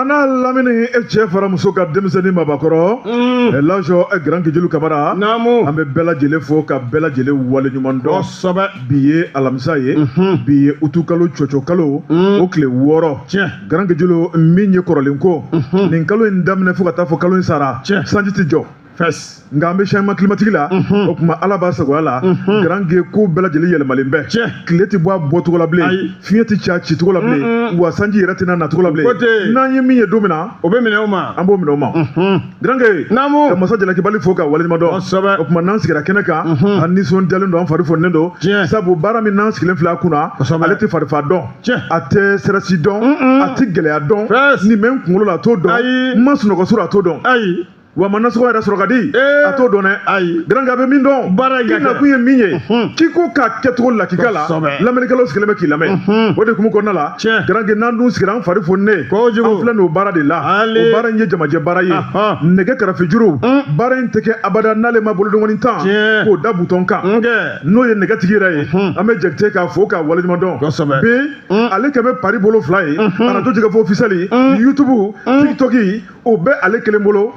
An n'a lamini e cɛ fara muso ka denmisɛnnin mabakɔrɔ lajɔ Grand Kejulu Kamara. Naamu. An bɛ bɛɛ lajɛlen fo ka bɛɛ lajɛlen waleɲuman dɔn. Kosɛbɛ. Bi ye alamisa ye, bi ye utukalo cɔcɔ kalo o tile 6. Grand Kejulu, min ye kɔrɔlen ko nin kalo in daminɛ fo ka taa fɔ kalo in sara, sanji tɛ jɔ. Fɛs. Nka an bɛ changement climatique la. O tuma Ala b'a sagoya la, Grand Ke, ko bɛɛ lajɛlen yɛlɛmalen bɛ. Tile tɛ bɔ a bɔcogo la bilen, fiɲɛ tɛ ci a cicogo la bilen, wa sanji yɛrɛ tɛna nacogo la bilen. Ko ten. N'an ye min ye don min na, O bɛ minɛ o ma. An b'o minɛ o ma. Grand Ke, Naamu. ka masa jalakibali fo ka waleɲuman dɔn. O tuma n'an sigira kɛnɛ kan, an nisɔndiyalen don, an fari foninen don, sabu baara min n'an sigilen filɛ a kunna, ale tɛ farifa dɔn, a tɛ stress dɔn, a tɛ gɛlɛya dɔn. Nin bɛ n kunkolo la, a t'o dɔn. N ma sunɔgɔ sɔrɔ, a t'o dɔn. Wa ma nasɔngɔ yɛrɛ sɔrɔ ka di, a t'o dɔn dɛ. Ayi. Grand Ke, a bɛ min dɔn, Baara in ka i kɛ. nakun ye min ye, k'i ko k'a kɛcogo lakika la, lamɛnnikɛlaw sigilen bɛ k'i lamɛn. O de hukumu kɔnɔna la, Grand Ke, n'an dun sigira, an fari foninen, Kojugu. an filɛ nin o baara de la. Ale. O baara in ye jamajɛ baara ye. Nɛgɛ karafejuru baara in tɛ kɛ abada n'ale ma bolodengɔnin tan k'o da butɔn kan, n'o ye nɛgɛtigi yɛrɛ ye. An bɛ Jakite k'a fo k'a waleɲuman dɔn. Bi ale kɛ bɛ pari bolo fila ye, arajo jɛgɛfɔ officiel, YouTube, TikTok, o bɛ ale kelen bolo.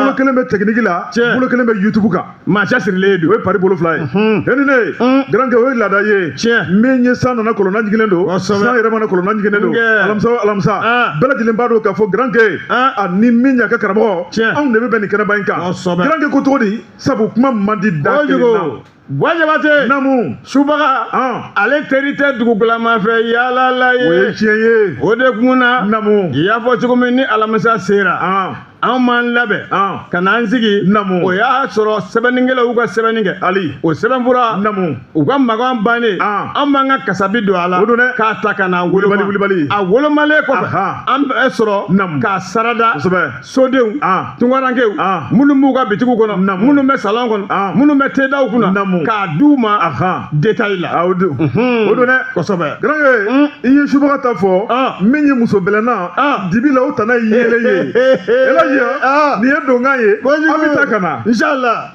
Bolo kelen bɛ technique la, bolo kelen bɛ YouTube kan. Maa cɛsirilen don. O ye pari bolo fila ye. E ni ne, Grand Ke, o ye laada ye. Min ye san nana, kɔlɔnna jiginnen don. San yɛrɛ mana, kɔlɔnna jiginnen don. Alamisa o alamisa, bɛɛ lajɛlen b'a dɔn k'a fɔ Grand Ke ani min y'a ka karamɔgɔ, anw de bɛ bɛn nin kɛnɛba in kan. Grand Ke ko cogo di? Sabu kuma man di da kelen na. Kojugu. Buwa Jabate. Naamu. Subaga. Ale teri tɛ dugugulama fɛ yaala la O ye ye. tiɲɛ ye. O de kun na. Naamu. I y'a fɔ cogo min, ni alamisa sera, anw m'an labɛn ka n'an sigi. Naamu. O y'a sɔrɔ sɛbɛnnikɛlaw y'u ka sɛbɛnni kɛ. Ali. O sɛbɛnfura, u ka magan bannen, an b'an ka kasabi don a la O don dɛ. k'a ta ka na woloma. Wulibali, wulibali. A wolomalen kɔfɛ, an bɛ sɔrɔ k'a sarada sodenw, tunkarankew minnu b'u ka bitigiw kɔnɔ, minnu bɛ salon kɔnɔ, minnu bɛ tedaw kunna, k'a d'u ma détail la. Ah, o don, o don dɛ. Grand Ke, i ye subaga ta fɔ, min ye muso bɛlɛnna dibi la, o tana ye yeelen ye. Elaji, nin ye donkan ye. An bɛ taa ka na. Inshallah.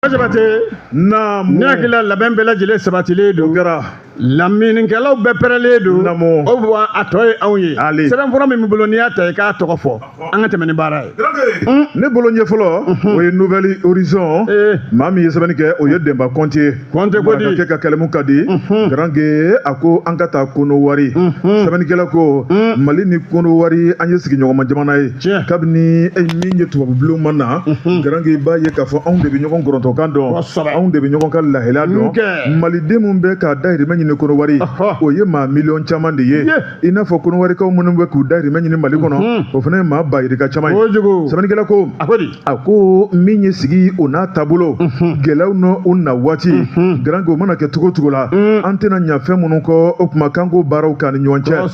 Jabate, Naamu. ne hakili la, labɛn bɛɛ lajɛlen sabatilen O don. kɛra. Lamininkɛlaw bɛɛ pɛrɛlen don. Naamu. O wa a tɔ ye anw ye. Ale. Sɛbɛnfura min b'i bolo, n'i y'a ta, i k'a tɔgɔ fɔ, an ka tɛmɛ ni baara ye. Grand Ke, ne bolo ɲɛ fɔlɔ, o ye Nouvel Horizon. Maa min ye sɛbɛnni kɛ, o ye Denba Kɔnte ye. Kɔnte ko di? Marakakɛ ka kɛlɛmu ka di. Grand Ke, a ko an ka taa Konowari. Sɛbɛnnikɛla ko Mali ni Konowari, an ye sigiɲɔgɔnma jamana ye. Kabini e min ye tubabu ma na, Grand Ke, i b'a ye k'a fɔ anw de bɛ ɲɔgɔn gɔrɔntɔkan dɔn, anw de bɛ ɲɔgɔn ka lahalaya dɔn. Maliden min bɛ k'a dahirimɛ ɲini Konowari, o ye maa miliyɔn caman de ye. I n'a fɔ Konowarikaw minnu bɛ k'u dahirimɛ ɲini Mali kɔnɔ, o fana ye maa bayirika caman ye. Sɛbɛnnikɛla ko A ko di? A ko min ye sigi o n'a taabolo gɛlɛyaw n'o o na waati, Grand Ke, o mana kɛ cogo o cogo la, an tɛna ɲa fɛn minnu kɔ, o tuma k'an k'o baaraw k'an ni ɲɔgɔn cɛ.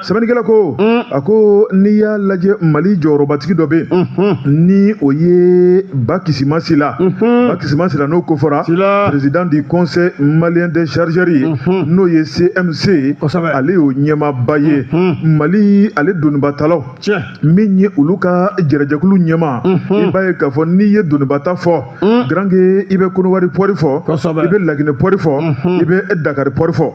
Sɛbɛnnikɛla ko, a ko n'i y'a lajɛ, Mali jɔyɔrɔbatigi dɔ bɛ yen, ni o ye Ba Kisima Sila. Ba Kisima Sila, n'o ko fɔra, Sila. président du Conseil malien des chargeurs ye, n'o ye CMC, ale y'o ɲɛmaaba ye. Mali ale donibatalaw, min ye olu ka jɛrɛjɛkulu ɲɛma, i b'a ye k'a fɔ n'i ye donibata fɔ, Grand Ke, i bɛ Konowari port fɔ, i bɛ Laginɛ port fɔ, i bɛ Dakari port fɔ.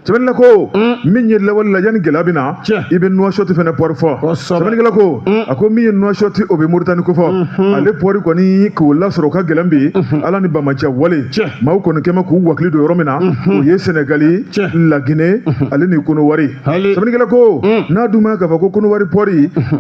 Sɛbɛnnikɛla ko min ye lawale la, yanni gɛlɛya bɛ na, i bɛ Nouakchott fana port fɔ. Sɛbɛnnikɛla ko, a ko min ye Nouakchott, o bɛ Moritani ko fɔ, ale port kɔni k'o lasɔrɔ o ka gɛlɛn bi. Ala ni bamacɛ wale, maaw kɔni kɛmɛ k'u wakili don yɔrɔ min na, o ye Sɛnɛgali, Laginɛ ale ni Konowari. Sɛbɛnnikɛla ko n'a dun ma k'a fɔ ko Konowari port,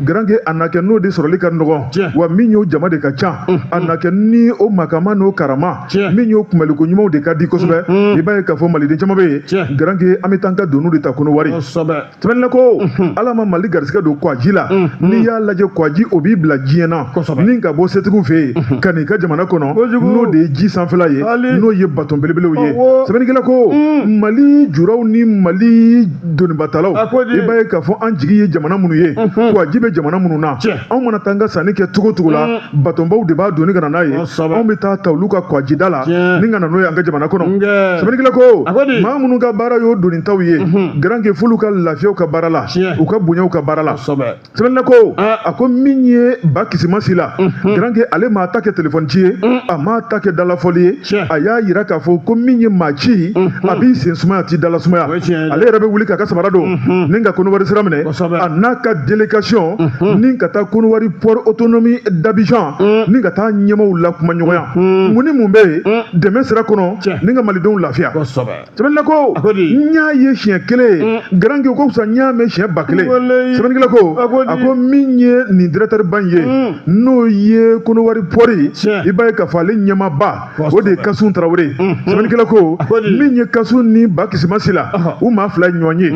Grand Ke, a na kɛ n'o de sɔrɔli ka nɔgɔn, wa min y'o jama de ka ca, a na kɛ ni o makama n'o karama, min y'o kunbɛliko ɲumanw de ka di kosɛbɛ. I b'a ye k'a fɔ maliden caman bɛ yen, Grand Ke, an bɛ taa an ka doniw de ta Konowari. Sɛbɛnnikɛla ko Ala ma Mali garisɛgɛ don kwaji la. N'i y'a lajɛ, kwaji o b'i bila diɲɛ na ni ka bɔ setigiw fɛ yen ka n'i ka jamana kɔnɔ, n'o de ye ji sanfɛla ye, n'o ye baton belebelew ye. Sɛbɛnnikɛla ko Mali juraw ni Mali donibatalaw, i b'a ye k'a fɔ an jigi ye jamana minnu ye, kwaji bɛ jamana minnu na, anw mana taa an ka sanni kɛ cogo cogo la, batonbaw de b'a doni ka na n'a ye. Anw bɛ taa ta olu ka kwajida la ni ka na n'o ye an ka jamana kɔnɔ. Sɛbɛnnikɛla ko maa minnu ka baara y'o donitaw ye garankɛ f'olu ka lafiya u ka baara la u ka bonya u ka baara la sɛbɛnnikɛla ko a ko min ye Ba Kisima Sila garankɛ ale m'a ta kɛ telefɔni ci ye a m'a ta kɛ dalafɔli ye a y'a yira k'a fɔ ko min ye maa ci a b'i sen sumaya a t'i dala sumaya ale yɛrɛ bɛ wuli k'a ka samara don ni ka Kɔnɔwari sira minɛ a n'a ka délégation ni ka taa Kɔnɔwari port autonome d'Abidjan ni ka taa ɲɛmaaw la kuma ɲɔgɔnya mun ni mun bɛ yen dɛmɛ sira kɔnɔ ni ka malidenw lafiya sɛbɛnnikɛla ko n y'a ye siɲɛ kelen mm. garankɛ o ka fisa n y'a mɛn siɲɛ 1000 sɛbɛnnikɛla ko a ko min ye nin directeur ba in ye n'o ye Kɔnɔwari port ye i b'a ye k'a fɔ ale ɲɛmaaba o de ye Kasun Tarawele sɛbɛnnikɛla ko min ye Kasun ni Ba Kisima Sila u maa fila ye ɲɔgɔn ye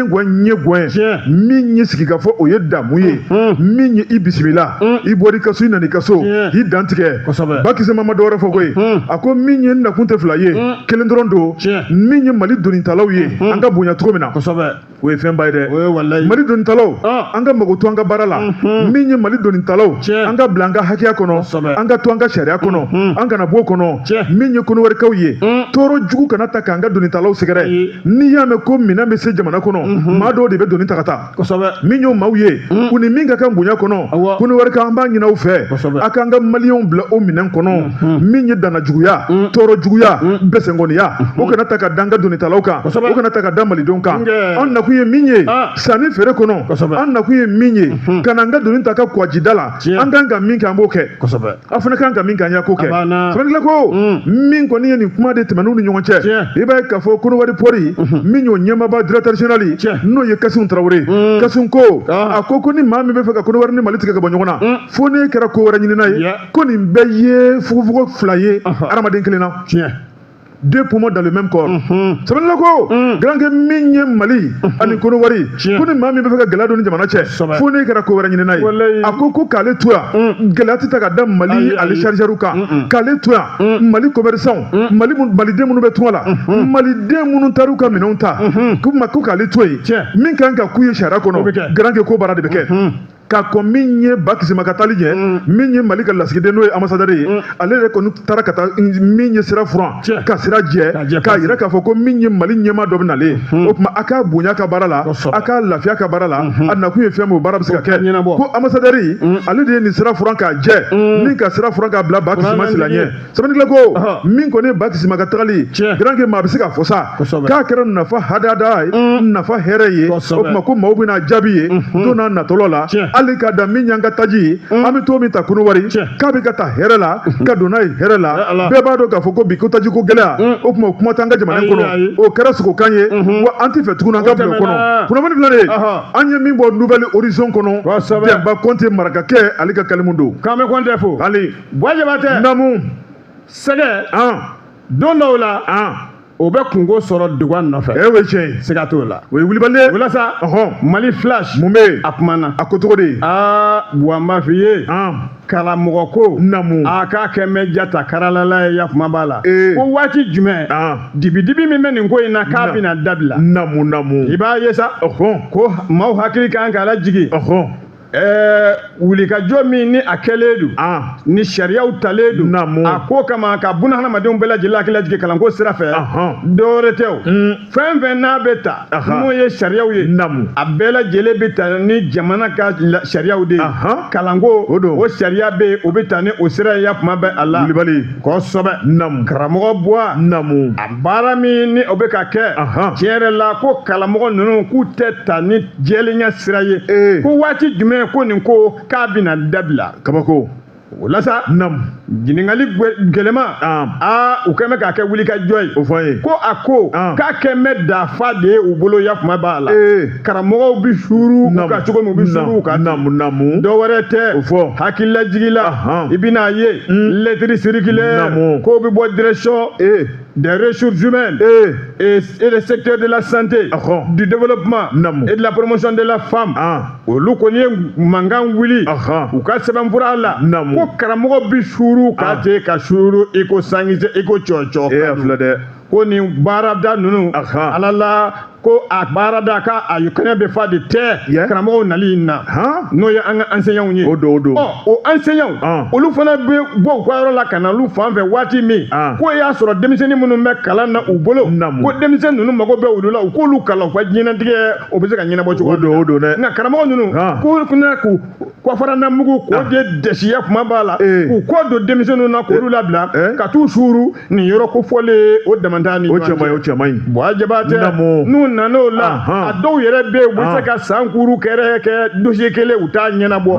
ɲɛgɛn ɲɛgɛn min ye sigikafɔ o ye damu ye min ye i bisimila i bɔra i ka so i nana i ka so i dantigɛ Ba Kisima ma dɔwɛrɛ fɔ koyi a ko min ye n nakun tɛ fila ye kelen dɔrɔn don min ye mali donitalaw ye an ka bonya cogo min na o ye fɛnba ye dɛ mali donitalaw an ka mago to an ka baara la min ye mali donitalaw an ka bila an ka hakɛya kɔnɔ an ka to an ka sariya kɔnɔ an kana bɔ o kɔnɔ min ye kɔnɔwarikaw ye tɔɔrɔ jugu kana ta k'an ka donitalaw sɛgɛrɛ n'i y'a mɛn ko minɛn bɛ se jamana kɔnɔ maa dɔw de bɛ doni ta ka taa min y'o maaw ye u ni min ka kan bonya kɔnɔ Kɔnɔwarikaw an b'a ɲini aw fɛ a k'an ka maliyɛnw bila o minɛn kɔnɔ min ye dana juguya tɔɔrɔ juguya bɛsɛnkɔniya o kana ta ka da an ka donitalaw kan o kana ta ka da malidenw kan an nakun ye min ye sanni feere kɔnɔ an nakun ye min ye ka na an ka doni ta ka kwajida la an kan ka min kɛ an b'o kɛ aw fana kan ka min kɛ an y'a ko kɛ sɛbɛnnikɛla ko min kɔni ye nin kuma de tɛmɛn'u ni ɲɔgɔn cɛ i b'a ye k'a fɔ Kɔnɔwari port min y'o ɲɛmaaba directeur général n'o ye Kasun Tarawele Kasun ko a ko ni maa min bɛ fɛ ka Kɔnɔwari ni Mali tigɛ ka bɔ ɲɔgɔn na fo n'e kɛra ko wɛrɛ ɲinina ye ko nin bɛɛ ye fugufugu fila ye hadamaden kelen na deux poumons dans le même corps sɛbɛnnikɛla ko garankɛ min ye Mali ani Kɔnɔwari ko ni maa min bɛ fɛ ka gɛlɛya don ni jamana cɛ fo n'e kɛra ko wɛrɛ ɲinina ye a ko k'ale to yan gɛlɛya tɛ ta ka da Mali ale chargeur kan k'ale to yan Mali commerçant Mali maliden minnu bɛ tunga la maliden minnu taar'u ka minɛnw ta ko k'ale to yen min kan ka k'u ye sariya kɔnɔ garankɛ ko baara de bɛ kɛ ka kɔn min ye Ba Kisima ka taali ɲɛ min ye Mali ka lasigiden n'o ye ambassadeur ye ale yɛrɛ kɔni taara ka taa min ye sira furan ka sira jɛ k'a yira k'a fɔ ko min ye Mali ɲɛmaa dɔ bɛ nalen o tuma a k'a bonya ka baara la a k'a lafiya ka baara la a nakun ye fɛn min o baara bɛ se ka kɛ ko ambassadeur ale de ye nin sira furan k'a jɛ ni ka sira furan k'a bila Ba Kisima Sila ɲɛ sɛbɛnnikɛla ko min kɔni ye Ba Kisima ka tagali garankɛ maa bɛ se k'a fɔ sa k'a kɛra nafa hadada ye nafa hɛrɛ ye o tuma ko maaw bɛna jaabi ye don n'a natɔlɔ la hali ka da min y'an ka taji ye an bɛ t'o min ta Kɔnɔwari k'a bɛ ka taa hɛrɛ la ka don n'a ye hɛrɛ la bɛɛ b'a dɔn k'a fɔ ko bi ko taji ko gɛlɛya o tuma o kuma t'an ka jamana kɔnɔ o kɛra sogokan ye wa an tɛ fɛ tuguni an ka bila o kɔnɔ kunnafoni filɛ nin ye an ye min bɔ Nouvel Horizon kɔnɔ Denba Kɔnte marakakɛ ale ka kalimu don k'an bɛ Kɔnte fo hali Buwa Jabatɛ naamu sɛgɛ don dɔw la o bɛ kunko sɔrɔ duga nɔfɛ e o ye tiɲɛ ye siga t'o la o ye wulibali ye o la sa Mali Flash mun bɛ yen a kumana a ko cogo di aa Buwa n b'a f'i ye karamɔgɔ ko naamu a k'a kɛ mɛ jata karalala ye ya kuma b'a la ko waati jumɛn dibidibi min bɛ nin ko in na k'a bɛna dabila naamu naamu i b'a ye sa ko maaw hakili kan k'a lajigin Ɛɛ wulikajɔ min ni a kɛlen don ni sariyaw talen don naamu a ko kama ka buna hadamadenw bɛɛ lajɛlen hakili lajigin kalanko sira fɛ dɔwɛrɛ tɛ o fɛn fɛn n'a bɛ ta n'o ye sariyaw ye naamu a bɛɛ lajɛlen bɛ ta ni jamana ka sariyaw de ye kalanko o sariya bɛ yen o bɛ ta ni o sira ye ya kuma bɛ a la wulibali kosɛbɛ naamu karamɔgɔ Buwa naamu a baara min ni o bɛ ka kɛ tiɲɛ yɛrɛ la ko karamɔgɔ ninnu k'u tɛ ta ni jɛlenya sira ye ko waati jumɛn ko nin ko k'a bɛna dabila kabako o la sa naamu ɲininkali gɛlɛma aa u kɛn bɛ k'a kɛ wulikajɔ ye o fɔ an ye ko a ko k'a kɛn bɛ dafa de ye u bolo ya kuma b'a la karamɔgɔw bɛ suuru u kan cogo min u bɛ suuru u kan naamu naamu dɔ wɛrɛ tɛ o fɔ hakililajigi la i bɛn'a ye lettre circulaire k'o bɛ bɔ direction des ressources humaines et le secteur de la santé, du développement et de la promotion de la femme. Olu kɔni ye mankan wuli u ka sɛbɛnfura la ko karamɔgɔ bɛ suuru ka ten ka suuru i ko sangisɛ i ko cɔcɔ filɛ dɛ ko nin baarada ninnu ala la Ko a baarada ka a kɛnɛ bɛ fa de tɛ karamɔgɔw nali in na, n'o ye an ka enseignants ye. O don, o don. Ɔ, o enseignants, olu fana bɛ bɔ u ka yɔrɔ la ka na olu fan fɛ waati min, ko y'a sɔrɔ denmisɛnnin minnu bɛ kalan na u bolo, ko denmisɛnnin ninnu mago bɛ olu la, u k'olu kalan, u ka diɲɛnatigɛ o bɛ se ka ɲɛnabɔ cogo min na. O don, o don dɛ. Nka karamɔgɔ ninnu, k'u kunna k'u kɔfarana mugu k'o de dɛsiya kuma b'a la, k'u kɔ don denmisɛnninw na, k'olu labila ka t'u suuru nin yɔrɔ kofɔlen o damanta ni ɲɔgɔn cɛ. O cɛ man ɲi, o cɛ man ɲi. Buwa Jabatɛ, n'u nan'o la, a dɔw yɛrɛ bɛ yen, u bɛ se ka san kuuru kɛrɛ kɛ dossier kelen, u t'a ɲɛnabɔ.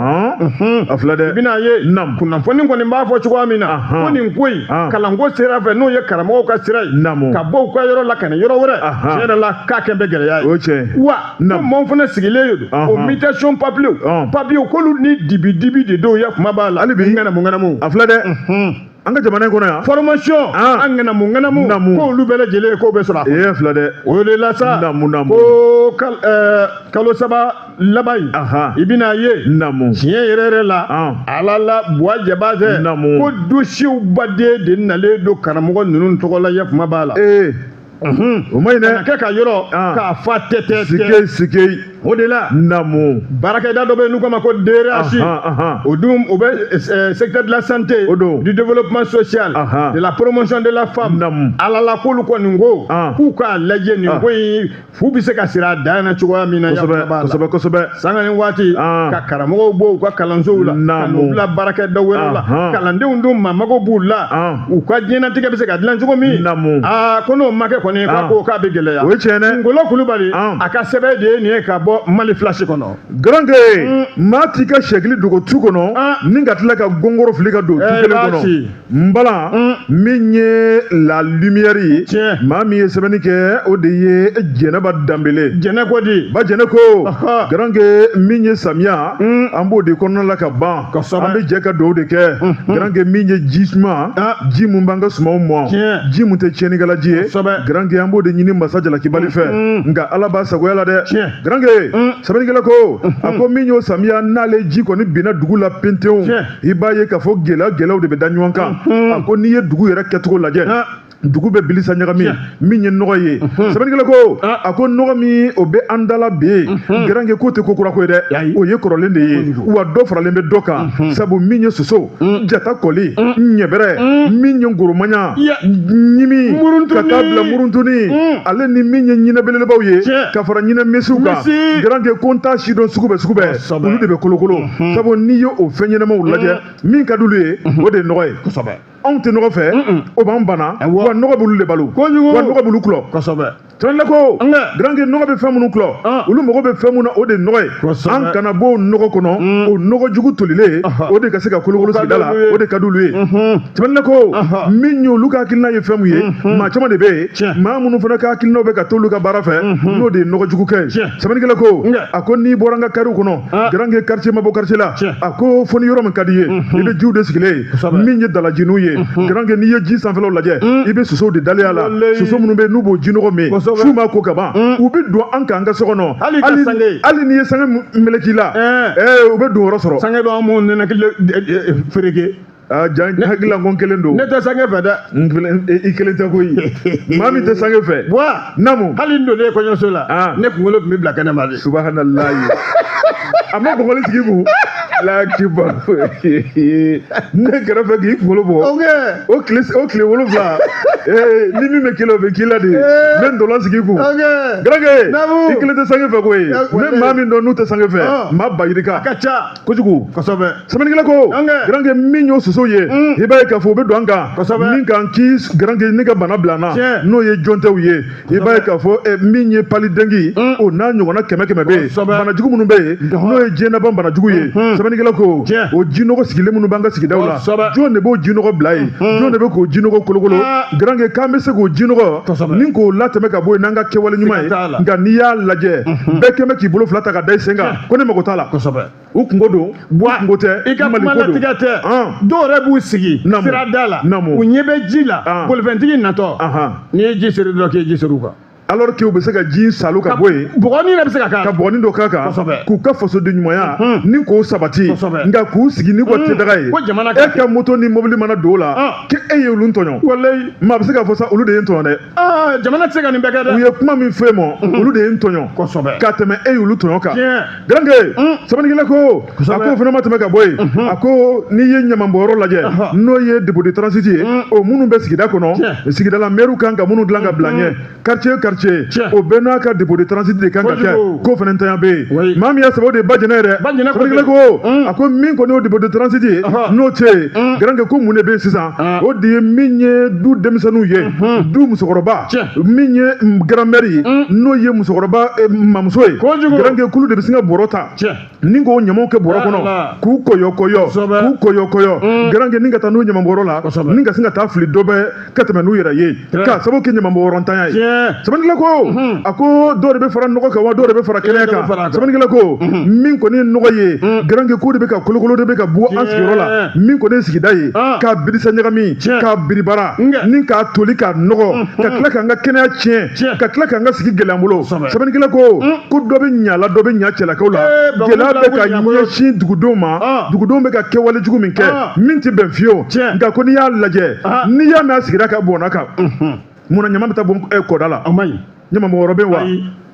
A filɛ dɛ. I bɛna ye kunnafoni kɔni b'a fɔ cogoya min na, ko nin ko in, kalanko sira fɛ, n'o ye karamɔgɔw ka sira ye, ka bɔ u ka yɔrɔ la ka na yɔrɔ wɛrɛ, tiɲɛ yɛrɛ la k'a kɛ bɛ gɛlɛya ye. O tiɲɛ. Wa ko maaw fana sigilen don o mutation papiyew papiyew, k'olu ni dibi dibi de dɔw ya kuma b'a la. Hali bi ŋanamu ŋanamu. A filɛ dɛ. An ka jamana in kɔnɔ yan. Formation an ŋanamu ŋanamu, k'olu bɛɛ lajɛlen k'o bɛ sɔrɔ a kɔnɔ. Ee, filɛ dɛ. O de la sa. Namu namu. Ko kalo 3 laban in. I bɛna ye. Namu. Tiɲɛ yɛrɛ yɛrɛ la. Ala la, Buwa Jabatɛ. Namu. Ko dossiers baden de nalen don karamɔgɔ ninnu tɔgɔ la ya kuma b'a la. Ee. O ma ɲi dɛ. Ka kɛ ka yɔrɔ k'a fa tɛ tɛ. Sike sike. O de la. Namu. Baarakɛda dɔ bɛ yen n'u k'a ma ko DRH. O dun, o bɛ secteur de la santé. O don. Du développement social. De la promotion de la femme. Namu. Ala la, k'olu kɔni ko. K'u k'a lajɛ nin ko in fu bɛ se ka siri a dan na cogoya min na. Kosɛbɛ kosɛbɛ kosɛbɛ. Sanga ni waati, ka karamɔgɔw bɔ u ka kalansow la ka n'u bila baarakɛda wɛrɛw la, kalandenw dun maa mago b'u la, u ka diɲɛnatigɛ bɛ se ka dilan cogo min. Namu. Aa, ko n'o ma kɛ kɔni, k'a ko k'a bɛ gɛlɛya. O ye tiɲɛ dɛ. Ngolo Kulubali, a ka sɛbɛn de ye nin ye ka bɔ Mali Flash kɔnɔ. Garanke, maa t'i ka sɛkili dogo tu kɔnɔ ni ka tila ka gɔngɔrɔ fili ka don tu kelen kɔnɔ. N bala, min ye La Lumière ye, maa min ye sɛbɛnni kɛ, o de ye Jɛnɛba Danbele. Jɛnɛ ko di? Ba Jɛnɛ ko, Garanke, min ye samiya, an b'o de kɔnɔna la ka ban, an bɛ jɛ ka dugawu de kɛ. Garanke, min ye ji suma, ji mun b'an ka sumanw mɔ, ji mun tɛ tiɲɛnikɛla ji ye, Garanke, an b'o de ɲini masa jalakibali fɛ, nka Ala b'a sagoya la dɛ. Garanke, sɛbɛnnikɛla ko, a ko min y'o samiya n'ale ji kɔni binna dugu la pentew, i b'a ye k'a fɔ gɛlɛya gɛlɛyaw de bɛ da ɲɔgɔn kan. A ko n'i ye dugu yɛrɛ kɛcogo lajɛ, dugu bɛ bilisa ɲagami min ye nɔgɔ ye. Sɛbɛnnikɛla ko, a ko nɔgɔ min o bɛ an da la bi, Garanke, k'o tɛ ko kura ko ye dɛ, o ye kɔrɔlen de ye, wa dɔ faralen bɛ dɔ kan, sabu min ye soso, jata, kɔli, ɲɛbɛrɛ, min ye ngoromaɲa, ɲimi, ka taa bila muruntuni, ale ni min ye ɲinɛ belebelebaw ye ka fara ɲinɛ misiw kan, Garanke, ko n t'a si dɔn, sugu bɛɛ sugu bɛɛ, olu de bɛ kolokolo, sabu n'i ye o fɛn ɲɛnamaw lajɛ, min ka d'olu ye, o de ye nɔgɔ ye. Anw tɛ nɔgɔ fɛ, o b'an bana, wa nɔgɔ b'olu de balo, wa nɔgɔ b'olu kulɔ. Sɛbɛnnikɛla ko, Garanke, nɔgɔ bɛ fɛn minnu kulɔ, olu mago bɛ fɛn minnu na, o de ye nɔgɔ ye. An kana bɔ o nɔgɔ kɔnɔ, o nɔgɔ jugu tolilen, o de ka se ka kolokolo sigida la, o de ka d'olu ye. Sɛbɛnnikɛla ko, min ye olu ka hakilina ye fɛn mun ye, maa caman de bɛ yen, maa minnu fana ka hakilinaw bɛ ka t'olu ka baara fɛ, n'o de ye nɔgɔ jugu kɛ ye. Sɛbɛnnikɛla ko, a ko n'i bɔra an ka kariw kɔnɔ, Garanke, quartier ma bɔ quartier la, a ko fo ni yɔrɔ min ka di ye, i bɛ jiw de sigilen ye, min ye dalajiniw ye. Garanke, n'i ye ji sanfɛlaw lajɛ, i bɛ sosow de dalen a la, soso minnu bɛ yen n'u b'o jinɔgɔ min, su ma ko ka ban, u bɛ don an kan an ka so kɔnɔ. Hali n'i ye sange meleke i la, u bɛ don yɔrɔ sɔrɔ. Sange b'an mun nɛnɛkili fereke. Ja, n hakili la ko n kelen don. Ne tɛ sange fɛ dɛ. I kelen tɛ koyi, maa min tɛ sange fɛ. Wa Namu. Hali n donnen kɔɲɔso la, ne kunkolo tun bɛ bila kɛnɛ ma de. Subahanallahi, a ma gɔngɔli sigi kun la kiba ne kɛrɛfɛ k'i kunkolo bɔ. O tile 7, ni min bɛ k'i la, o bɛ k'i la de. N bɛ ntolan sigi kun. Garanke, i kelen tɛ sange fɛ koyi. Ne maa min dɔn n'u tɛ sange fɛ, maa ba yirika. A ka ca. Kojugu. Sɛbɛnnikɛla ko, Garanke, min y'o soso ye, i b'a ye k'a fɔ u bɛ don an kan min kan k'i, Garanke, ne ka bana bila n na, n'o ye jɔntɛw ye. I b'a ye k'a fɔ min ye palu dengue, o n'a ɲɔgɔnna kɛmɛ kɛmɛ bɛ yen, banajugu minnu bɛ yen, n'o ye diɲɛlaban banajugu ye. Sɛbɛnnikɛla ko, o jinɔgɔ sigilen minnu b'an ka sigidaw la, jɔn de b'o jinɔgɔ bila yen? Jɔn de bɛ k'o jinɔgɔ kolokolo? Garanke, k'an bɛ se k'o jinɔgɔ ni k'o latɛmɛ ka bɔ yen n'an ka kɛwale ɲuman ye, nka n'i y'a lajɛ, bɛɛ kɛn bɛ k'i bolo fila ta ka da i sen kan ko ne mago t'a la. U kungo don, kungo tɛ. I ka kuma latigɛ tɛ. Dɔw yɛrɛ b'u sigi sirada la, u ɲɛ bɛ ji la, bolifɛntigi natɔ, n'i ye ji seri dɔrɔn, k'i ye ji seri u kan. Alors que u bɛ se ka ji salu ka bɔ yen, bɔgɔnin yɛrɛ bɛ se ka k'a ka bɔgɔnin dɔ k'a kan, k'u ka fasoden ɲumanya ni k'o sabati, nka k'u sigi n'u ka tedaga ye. Ko jamana e ka moto ni mobili mana don o la, k'e ye olu tɔɲɔ. Walayi. Maa bɛ se k'a fɔ sa, olu de ye n tɔɲɔ dɛ. Jamana tɛ se ka nin bɛɛ kɛ dɛ. U ye kuma min fɔ e ma, olu de ye n tɔɲɔ. Ka tɛmɛ e y'olu tɔɲɔ kan. Garanke, sɛbɛnnikɛla ko, a ko fana ma tɛmɛ ka bɔ yen, a ko n'i ye ɲamanbɔyɔrɔ lajɛ, n'o ye dépôt de transit ye, o minnu bɛ sigida kɔnɔ, sigidala mɛriw kan ka minnu dilan ka bila ɲɛ, quartier quartier, o bɛɛ n'a ka dépôt de transit de kan ka kɛ, k'o fana ntanya bɛ yen. Maa min y'a sɛbɛn, o de ye Bajɛnɛ yɛrɛ. Sɛbɛnnikɛla ko, a ko min kɔni y'o dépôt de transit ye, n'o tɛ yen, Garanke, ko mun de bɛ yen sisan? O de ye min ye du denmisɛnninw ye, du musokɔrɔba min ye grand-mère ye, n'o ye musokɔrɔba mamuso ye, Garanke, k'olu de bɛ sin ka bɔrɔ ta ni k'o ɲamaw kɛ bɔrɔ kɔnɔ, k'u kɔyɔ kɔyɔ, k'u kɔyɔ kɔyɔ, Garanke, ni ka taa n'u ɲamanbɔyɔrɔ la, ni ka sin ka taa fili dɔ bɛ ka tɛmɛ n'u yɛrɛ ye, k'a sababu kɛ ɲamanbɔyɔrɔntanya ye. Sɛbɛnnikɛla ko, a ko dɔw de bɛ fara nɔgɔ kan wa dɔw de bɛ fara kɛnɛya kan. Sɛbɛnnikɛla ko, min kɔni ye nɔgɔ ye, Garanke, k'o de bɛ ka kolokolo de bɛ ka bɔ an sigiyɔrɔ la, min kɔni ye sigida ye, k'a birisa ɲagami, k'a biribara, ni k'a toli k'a nɔgɔ, ka tila k'an ka kɛnɛya tiɲɛ, ka tila k'an ka sigi gɛlɛya an bolo. Sɛbɛnnikɛla ko, ko dɔ bɛ ɲa la, dɔ bɛ ɲa cɛlakaw la. Gɛlɛya bɛ ka ɲɛsin dugudenw ma, dugudenw bɛ ka kɛwale jugu min kɛ, min tɛ bɛn fiyewu. Nka ko n'i y'a lajɛ, n'i y'a mɛn a sigira ka bɔnna kan, munna ɲama bɛ taa bɔn kɔda la? Ɲamanbɔyɔrɔ bɛ yen wa?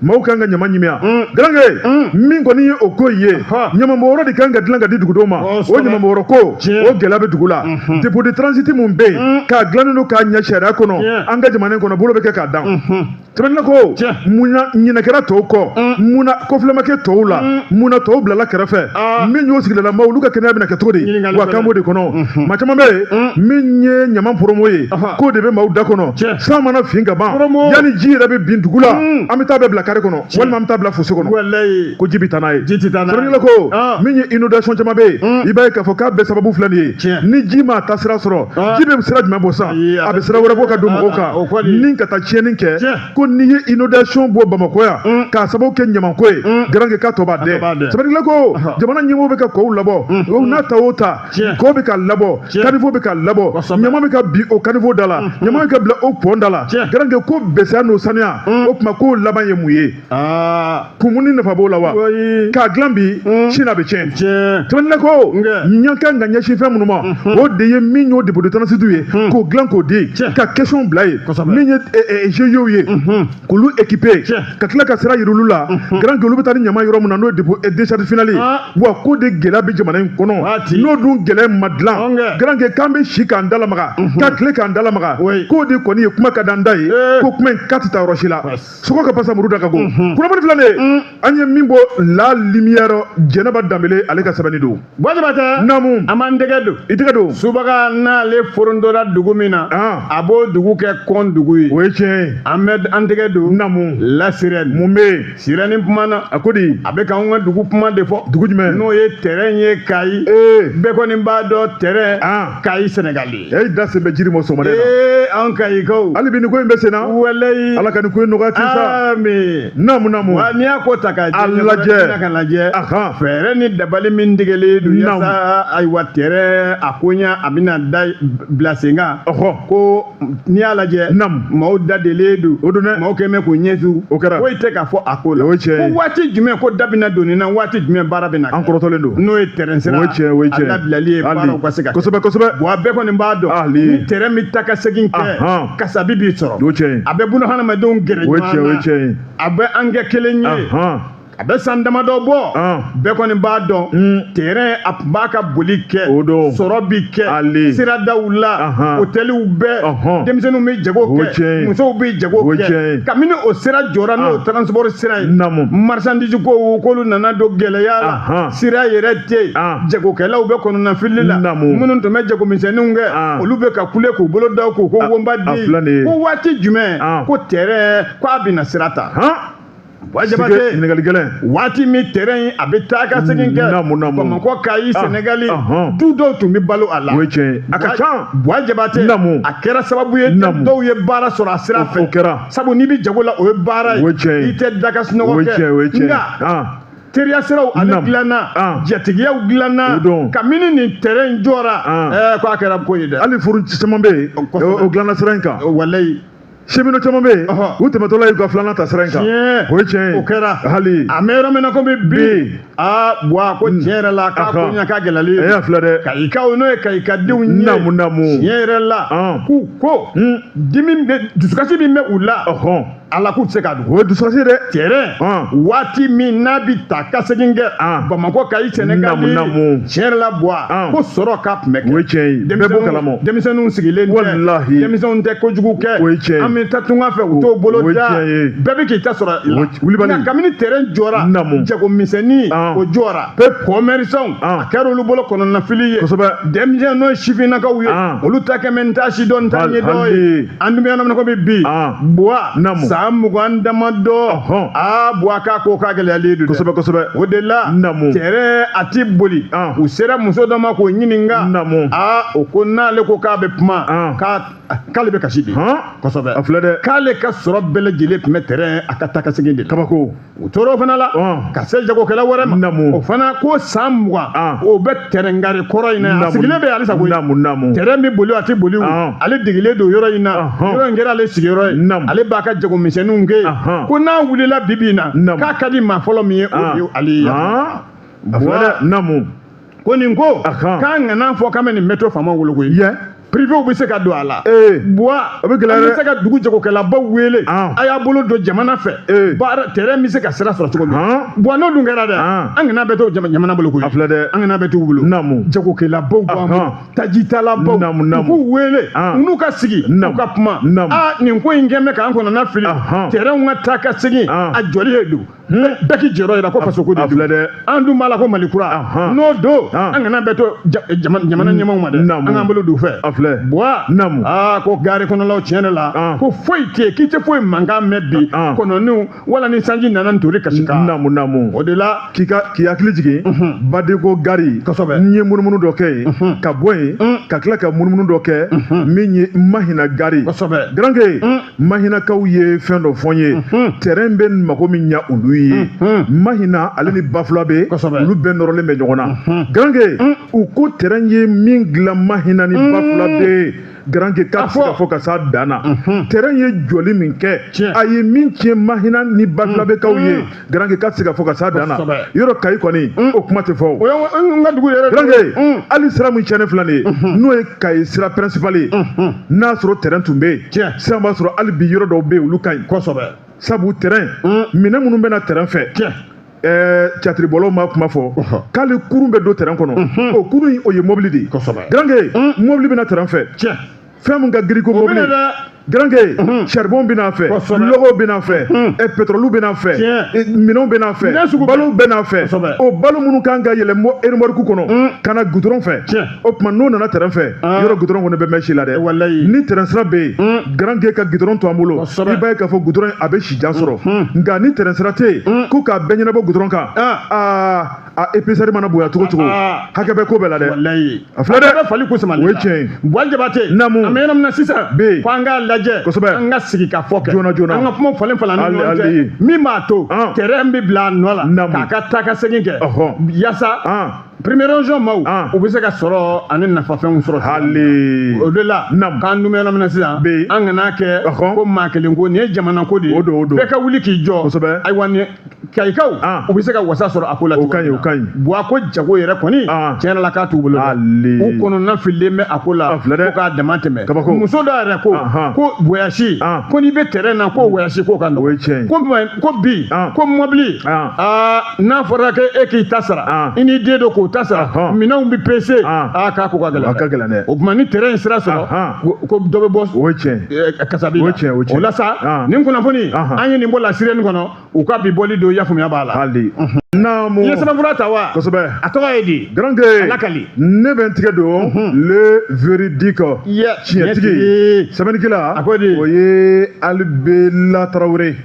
Maaw kan ka ɲama ɲimi yan. Garanke, min kɔni ye o ko ye, ɲamanbɔyɔrɔ de kan ka dilan ka di dugudenw ma. O ɲamanbɔyɔrɔ ko, o gɛlɛya bɛ dugu la. Dépôt de transit mun bɛ yen, k'a dilannen don k'a ɲɛ sariya kɔnɔ, an ka jamana in kɔnɔ, bolo bɛ kɛ k'a dan. Sɛbɛnnikɛla ko, munna ɲinɛ kɛra tɔw kɔ? Munna kɔfilɛ ma kɛ tɔw la? Munna tɔw bilala kɛrɛfɛ? Min y'o sigidala maaw, olu ka kɛnɛya bɛna kɛ cogo di? Wa k'an b'o de kɔnɔ. Maa caman bɛ yen, min ye ɲaman promo ye, k'o de bɛ maaw da kɔnɔ. San mana fin ka ban, yanni ji yɛrɛ bɛ bin dugu la, an bɛ taa bɛɛ bila kare kɔnɔ, walima an bɛ taa bila fosse kɔnɔ, ko ji bɛ taa n'a ye. Sɛbɛnnikɛla ko, min ye inondation caman bɛ yen, i b'a ye k'a fɔ k'a bɛɛ sababu filɛ nin ye. Ni ji m'a ta sira sɔrɔ, ji bɛ sira jumɛn bɔ sisan? A bɛ sira wɛrɛ bɔ ka don mɔgɔw kan ni ka taa tiɲɛni kɛ. Ko n'i ye inondation bɔ Bamakɔ yan, k'a sababu kɛ ɲamanko ye, Garanke, k'a tɔ b'a dɛ. Sɛbɛnnikɛla ko, jamana ɲɛmɔgɔw bɛ ka kɔw labɔ, o n'a ta o ta, kɔ bɛ ka labɔ, caniveau bɛ ka labɔ, ɲama bɛ ka bin o caniveau da la, ɲama bɛ ka bila o pont da la. Garanke, ko bɛsɛya n'o saniya, o tuma k'o laban ye mun ye? Kun ni nafa b'o la wa? K'a dilan bi, sini a bɛ tiɲɛ. Sɛbɛnnikɛla ko, ɲɛ kan ka ɲɛsin fɛn minnu ma, o de ye min y'o dépôt de transit ye, k'o dilan k'o di, ka question bila yen, min ye GIE ye, k'olu équiper, ka tila ka sira yir'olu la, Garanke, olu bɛ taa ni ɲama yɔrɔ min na, n'o ye dépôt décharge finale ye. Wa ko de gɛlɛya bɛ jamana in kɔnɔ, n'o dun gɛlɛya ma dilan, Garanke, k'an bɛ si k'an da lamaga, ka tile k'an da lamaga, k'o de kɔni ye kuma ka d'an da ye, ko kuma in k'a tɛ taa yɔrɔ si la. Sogo ka pasa muru da ka go. Kunnafoni filɛ nin ye, an ye min bɔ La Lumière, Jɛnɛba Danbele ale ka sɛbɛnni don. Jabatɛ. Naamu. An b'an tɛgɛ don. I tɛgɛ don. Subaga n'ale forondora dugu min na, a b'o dugu kɛ kɔn dugu ye. O ye tiɲɛ ye. An bɛ an tɛgɛ don. Naamu. La Sirène. Mun bɛ yen? Sirène kumana. A ko di? A bɛ k'anw ka dugu kuma de fɔ. Dugu jumɛn? N'o ye terrain ye Kayi. Bɛɛ kɔni b'a dɔn terrain. Kayi Sénégal ye. E da sen bɛ jiri mɔ sɔgɔmada in na. Anw Kayikaw. Hali bi nin ko in bɛ sen na. Walayi. Ala ka nin ko in nɔgɔya ten sa. Ami. Naamu naamu. Wa n'i y'a ko ta k'a A lajɛ. Ka lajɛ. Fɛɛrɛ ni dabali min tigɛlen don yaasa ayiwa terrain a koɲa a bɛna da bila sen kan. Ko n'i y'a lajɛ. Naamu. Maaw da delen don. O don dɛ. Maaw kɛn bɛ k'u ɲɛsu. O kɛra. Foyi tɛ ka fɔ a ko la. O ye tiɲɛ ye. Ko waati jumɛn ko da bɛna don nin na, waati jumɛn baara bɛna kɛ. An kɔrɔtɔlen don. N'o ye terrain sira. O ye tiɲɛ, o ye tiɲɛ. A labilali ye baaraw ka se ka kɛ. Kosɛbɛ kosɛbɛ. Wa bɛɛ kɔni b'a dɔn. Ni terrain bɛ taa ka segin kɛ. Kasabi b'i sɔrɔ. O ye tiɲɛ ye. A bɛ buna hadamadenw gɛrɛ ɲɔgɔn na. O ye tiɲɛ, o ye tiɲɛ ye. A bɛ an kɛ kelen ye. A bɛ san damadɔ bɔ, bɛɛ kɔni b'a dɔn terrain a tun b'a ka boli kɛ, sɔrɔ bi kɛ siradaw la, hôteliw bɛɛ, denmisɛnninw bɛ jago kɛ, musow bɛ jago kɛ. Kabini o sira jɔra, n'o transport sira ye, marchandise ko k'olu nana don gɛlɛya la, sira yɛrɛ tɛ yen, jagokɛlaw bɛ kɔnɔnafili la, minnu tun bɛ jagomisɛnninw kɛ, olu bɛ ka kule k'u bolo da k'u ko wonba di, ko waati jumɛn ko terrain k'a bɛna sira ta. Jabatɛ, ɲininkali gɛlɛn. Waati min terrain a bɛ taa ka segin kɛ Bamakɔ, Kayi, Senegali, du dɔw tun bɛ balo a la. O ye tiɲɛ ye, a ka ca. Buwa Jabatɛ, a kɛra sababu ye dɔw ye baara sɔrɔ a sira fɛ. O kɛra. Sabu n'i bɛ jago la, o ye baara ye. O ye tiɲɛ ye. I tɛ da ka sunɔgɔ kɛ. O ye tiɲɛ ye. Nka teriya siraw ale dilanna, jatigiyaw dilanna, kabini nin terrain jɔra, k'a kɛra ko ye dɛ. Hali furu caman bɛ yen, o dilanna sira in kan. Walayi. Cheminot caman bɛ yen u tɛmɛtɔla y'u ka filanan ta sira in kan. O ye tiɲɛ ye. O kɛra. Hali. An bɛ yɔrɔ min na komi bi. Aa Buwa ko tiɲɛ yɛrɛ la k'a ko ɲɛ k'a gɛlɛyalen. E y'a filɛ dɛ. Kayikaw n'o ye kayikadenw ye. Naamu naamu. Tiɲɛ yɛrɛ la. K'u ko. Dimi bɛ dusukasi min bɛ u la. Ala k'u tɛ se k'a dogo. O ye dusukasi ye dɛ. Terrain. Waati min n'a bi taa ka segin kɛ. Bamakɔ Kayi Sɛnɛgali. Naamu. Tiɲɛ yɛrɛ la Buwa. Ko sɔrɔ k'a tun bɛ kɛ. O ye tiɲɛ ye. Bɛɛ b'o kalama. Denmisɛnninw sigilen tɛ. Walahi. Denmisɛnw tɛ kojugu kɛ. O ye tiɲɛ ye. An bɛ taa tunga fɛ u t'o bolo da. O ye tiɲɛ ye. Bɛɛ bɛ k'i ta sɔrɔ i la. Wulibali. Nka kabini terrain jɔra. Naamu. Jago misɛnnin. O jɔra. Pep. Commerçant. A kɛra olu bolo kɔnɔnafili ye. Kosɛbɛ. Denmisɛn n'o ye sifinnakaw ye. Olu ta kɛ mɛ n t'a si dɔn n t'a ɲɛdɔn ye. An dun bɛ yɔrɔ min na komi bi. Buwa. Naamu. San 20 damadɔ. Aa Buwa k'a ko k'a gɛlɛyalen don dɛ. Kosɛbɛ kosɛbɛ. O de la. Naamu. Terrain a ti boli. U sera muso dɔ ma k'o ɲininka. Naamu. Aa o ko n'ale ko k'a bɛ kuma. K'ale bɛ kasi de. Kosɛbɛ. A filɛ dɛ. K'ale ka sɔrɔ bɛɛ lajɛlen tun bɛ terrain a ka taa ka segin de la. Kabako. U tor'o fana la. Ka se jagokɛla wɛrɛ ma. Naamu. O fana ko san 20. O bɛ terrain gare kɔrɔ in na. A sigilen bɛ halisa koyi. Naamu naamu. Terrain bɛ boli a tɛ boli o. Ale degelen don yɔrɔ in na. Yɔrɔ in kɛra ale sigiyɔrɔ ye. Naamu. Ale b'a ka jagomisɛnninw kɛ yen. Ko n'a wulila bi bi in na. Naamu. K'a ka di maa fɔlɔ min ye o de ye ale ye. A filɛ dɛ. Naamu. Ko nin ko. K'an kana fɔ k'an bɛ nin bɛɛ to faamaw bolo koyi. Privéw bɛ se ka don a la. Buwa o bɛ gɛlɛya dɛ. An bɛ se ka dugu jagokɛlabaw wele. A y'a bolo don jamana fɛ. Baara terrain bɛ se ka sira sɔrɔ cogo min. Buwa n'o dun kɛra dɛ. An kana bɛɛ to jamana bolo koyi. A filɛ dɛ. An kana bɛɛ t'u bolo. Naamu. Jagokɛlabaw b'an bolo. Tajitalabaw. Naamu naamu. U k'u wele. U n'u ka sigi. U ka kuma. Naamu. Aa nin ko in kɛn bɛ k'an kɔnɔna fili. Terrain ka taa ka segin. A jɔli de don. Bɛɛ k'i jɔyɔrɔ yira ko faso ko de don. An dun b'a la ko Mali kura. N'o don an kana bɛɛ to jamana ɲɛmaaw ma dɛ. An k'an bolo don u fɛ. A filɛ. Buwa. Naamu. Aa ko gare kɔnɔlaw tiɲɛ yɛrɛ la. Ko foyi tɛ yen k'i tɛ foyi mankan mɛn bi. Kɔnɔniw wala ni sanji nana ntori kasi kan. Naamu naamu. O de la. K'i hakili jigin. Badeko gari. Kosɛbɛ. N ye munumunu dɔ kɛ yen. Ka bɔ yen. Ka tila ka munumunu dɔ kɛ. Min ye Mahina gari. Kosɛbɛ. Garanke. Mahinakaw ye fɛn dɔ fɔ n ye. Terrain bɛ mako min ɲa olu ye. Mahina ale ni Bafulabe olu bɛɛ nɔrɔlen bɛ ɲɔgɔn na. Garanke u ko terrain ye min dilan Mahina ni Bafulabe. Garanke k'a tɛ se ka fɔ ka s'a dan na. Terrain ye jɔli min kɛ a ye min tiɲɛ Mahina ni Bafulabekaw ye. Garanke k'a tɛ se ka fɔ ka s'a dan na. Yɔrɔ Kayi kɔni o kuma tɛ fɔ o. O ye n ka dugu yɛrɛ. Garanke hali sira min tiɲɛnen filɛ nin ye n'o ye Kayi sira principal ye. N'a sɔrɔ terrain tun bɛ yen. Sisan b'a sɔrɔ hali bi yɔrɔ dɔw bɛ yen olu ka ɲi. Kosɛbɛ. Sabu terrain minɛn minnu bɛ na terrain fɛ. Catiribɔlaw ma kuma fɔ k'ale kurun bɛ don terrain kɔnɔ o kurun in o ye mobili de ye. Garanke mobili bɛ na terrain fɛ. Fɛn min ka girin ko mobili. Garanke charbon bɛ n'a fɛ, lɔgɔw bɛ n'a fɛ, pétrole bɛ n'a fɛ, minɛnw bɛ n'a fɛ, balow bɛ n'a fɛ. O balo minnu kan ka yɛlɛ remorque kɔnɔ ka na goudron fɛ. O tuma n'o nana terrain fɛ yɔrɔ goudron kɔni bɛ mɛn si la dɛ. Ni terrain sira bɛ yen Garanke ka goudron to an bolo i b'a ye k'a fɔ goudron a bɛ si jan sɔrɔ. Nka ni terrain sira tɛ yen ko k'a bɛɛ ɲɛnabɔ goudron kan aa a épaisseur mana bonya cogo cogo hakɛ bɛ ko bɛɛ la dɛ. A filɛ dɛ. O ye tiɲɛ ye. Buwa Jabate. Naamu. An bɛ yɔrɔ min na sisan. Ko an k'a lajɛ. Kosɛbɛ. An ka sigi ka fɔ kɛ. Joona joona. An ka kuma falen falen ni ɲɔgɔn cɛ. Min b'a to. Terrain bɛ bila a nɔ la. K'a ka taa ka segin kɛ. Yaasa. Première région maaw. U bɛ se ka sɔrɔ ani nafafɛnw sɔrɔ. Hali. O de la. K'an dun bɛ yɔrɔ min na sisan. An kana kɛ. Ko maa kelen ko nin ye jamana ko de ye. O don o don. Bɛɛ ka wuli k'i jɔ. Kosɛbɛ. Ayiwa nin Kayikaw. U bɛ se ka wasa sɔrɔ a ko la. O ka ɲi o ka ɲi. Buwa ko jago yɛrɛ kɔni. Tiɲɛ yɛrɛ la k'a t'u bolo. Hali. U kɔnɔna fililen bɛ a ko la. A filɛ dɛ. Ko k'a dama tɛmɛ. Kabako. Muso dɔ yɛrɛ ko. Ko voyage. Ko n'i bɛ terrain na ko voyage ko ka nɔgɔn. O ye tiɲɛ ye. Ko bi. Ko mɔbili. Aa n'a fɔra k'e k'i ta sara. I n'i den don k'o ta sara. Minɛnw bɛ pese. Aa k'a ko ka gɛlɛn. A ka gɛlɛn dɛ. O tuma ni terrain in sira sɔrɔ. Ko dɔ bɛ bɔ. O ye tiɲɛ ye. Kasabi la. O ye tiɲɛ o ye tiɲɛ. O la sa. Nin kunnafoni. An ye nin bɔ la sirène kɔnɔ. U ka bi bɔli don yafaamuya b'a la. Hali. Naamu. I ye sɛbɛnfura ta wa? Kosɛbɛ. A tɔgɔ ye di? Garanke. A lakali. Ne bɛ n tigɛ don. Le véridique. Tiɲɛtigi. Sɛbɛnnikɛla. A ko di? O ye Alibela Tarawele.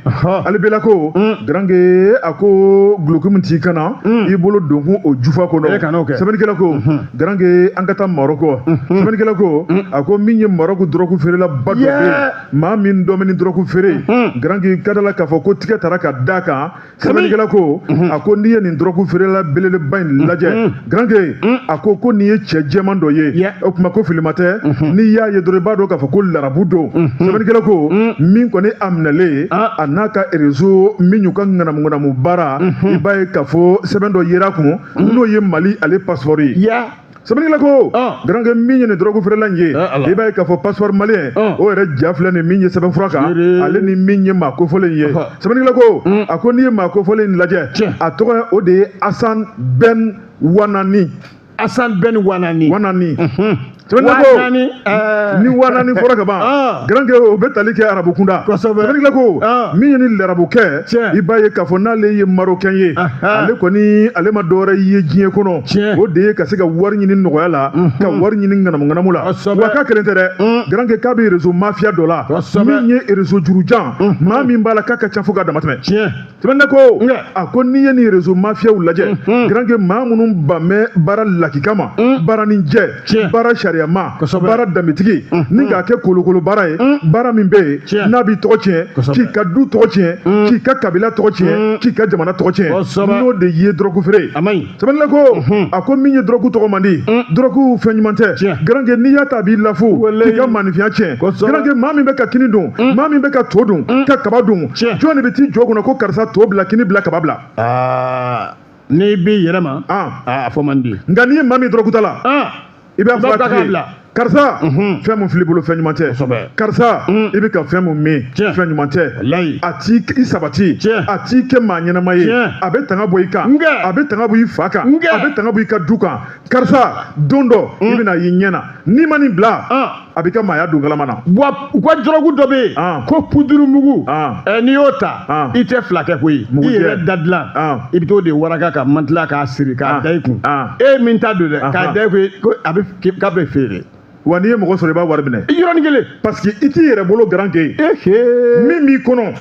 Alibela ko. Garanke a ko guloki min t'i kan na. I bolo donkun o jufa kɔnɔ. E kan'o kɛ. Sɛbɛnnikɛla ko. Garanke an ka taa Marɔku. Sɛbɛnnikɛla ko. A ko min ye Marɔku dɔrɔgu feerela ba dɔ bɛ yen. Maa min dɔn bɛ ni dɔrɔgu feere. Garanke ka da la k'a fɔ ko tigɛ taara ka d'a kan sɛbɛnnikɛla ko a ko n'i ye nin dɔrɔgu feerela belebeleba in lajɛ garanke a ko ko nin ye cɛ jɛman dɔ ye o tuma ko filima tɛ n'i y'a ye dɔrɔn i b'a dɔn k'a fɔ ko larabu don sɛbɛnnikɛla ko min kɔni a minɛlen a n'a ka réseau min y'u ka ŋanamu-ŋanamu baara i b'a ye k'a fɔ sɛbɛn dɔ yera a kun n'o ye Mali ale passeport ye. Sɛbɛnnikɛla ko garankɛ min ye nin dɔrɔgu feerela in ye i b'a ye k'a fɔ passeport malien o yɛrɛ ja filɛ nin min ye sɛbɛnfura kan ale ni min ye maa kofɔlen ye. Sɛbɛnnikɛla ko a ko n'i ye maa kofɔlen in lajɛ a tɔgɔ o de ye Asan Ben Wanani. Asan Ben Wanani. Wanani. Sɛbɛnnikɛla ko ni Wanani fɔra ka ban garankɛ o bɛ tali kɛ arabu kunda. Sɛbɛnnikɛla ko min ye ni larabukɛ i b'a ye k'a fɔ n'ale ye marocain ye ale kɔni ale ma dɔwɛrɛ ye diɲɛ kɔnɔ o de ye ka se ka wari ɲini nɔgɔya la ka wari ɲini ŋanamu-ŋanamu la wa k'a kelen tɛ dɛ garankɛ k'a bɛ réseau mafia dɔ la min ye réseau jurujan maa min b'a la k'a ka ca fo k'a damatɛmɛ. Sɛbɛnnikɛla ko a ko n'i ye nin réseau mafiyaw lajɛ garankɛ maa minnu ban bɛ baara lakika ma baara ni jɛ baara sariya ma baara danbetigi ni k'a kɛ kolokolo baara ye baara min bɛ yen n'a b'i tɔgɔ tiɲɛ k'i ka du tɔgɔ tiɲɛ k'i ka kabila tɔgɔ tiɲɛ k'i ka jamana tɔgɔ tiɲɛ n'o de ye dɔrɔgu feere ye. Sɛbɛnnikɛla ko a ko min ye dɔrɔgu tɔgɔ man di dɔrɔgu fɛn ɲuman tɛ garankɛ n'i y'a ta a b'i lafu k'i ka maaninfinya tiɲɛ garankɛ maa min bɛ ka kini dun maa min bɛ ka to dun ka kaba dun jɔn de bɛ t'i jɔ kɔnɔ ko karisa to bila kini bila kaba bila. N'i b'i yɛrɛ ma a fɔ man di. Nka n'i ye maa min dɔrɔgu ta la i b'a fɔ a tigi ye karisa fɛn mun filɛ i bolo fɛn ɲuman tɛ karisa i bɛ ka fɛn mun min fɛn ɲuman tɛ a t'i i sabati a t'i kɛ maa ɲɛnama ye a bɛ tanga bɔ i kan a bɛ tanga bɔ i fa kan a bɛ tanga bɔ i ka du kan karisa don dɔ i bɛna y'i ɲɛ na n'i ma nin bila a b'i ka maaya don galama na. Wa u ka dɔrɔgu dɔ bɛ yen ko puduru mugu n'i y'o ta i tɛ fila kɛ koyi i yɛrɛ da dilan i bɛ t'o de waraka ka mantila k'a siri k'a da i kun e min ta don dɛ k'a da i kun ko a bɛ k'a bɛ feere. Wa n'i ye mɔgɔ sɔrɔ i b'a wari minɛ. Yɔrɔnin kelen. Parce que i t'i yɛrɛ bolo garanke. Min b'i kɔnɔ.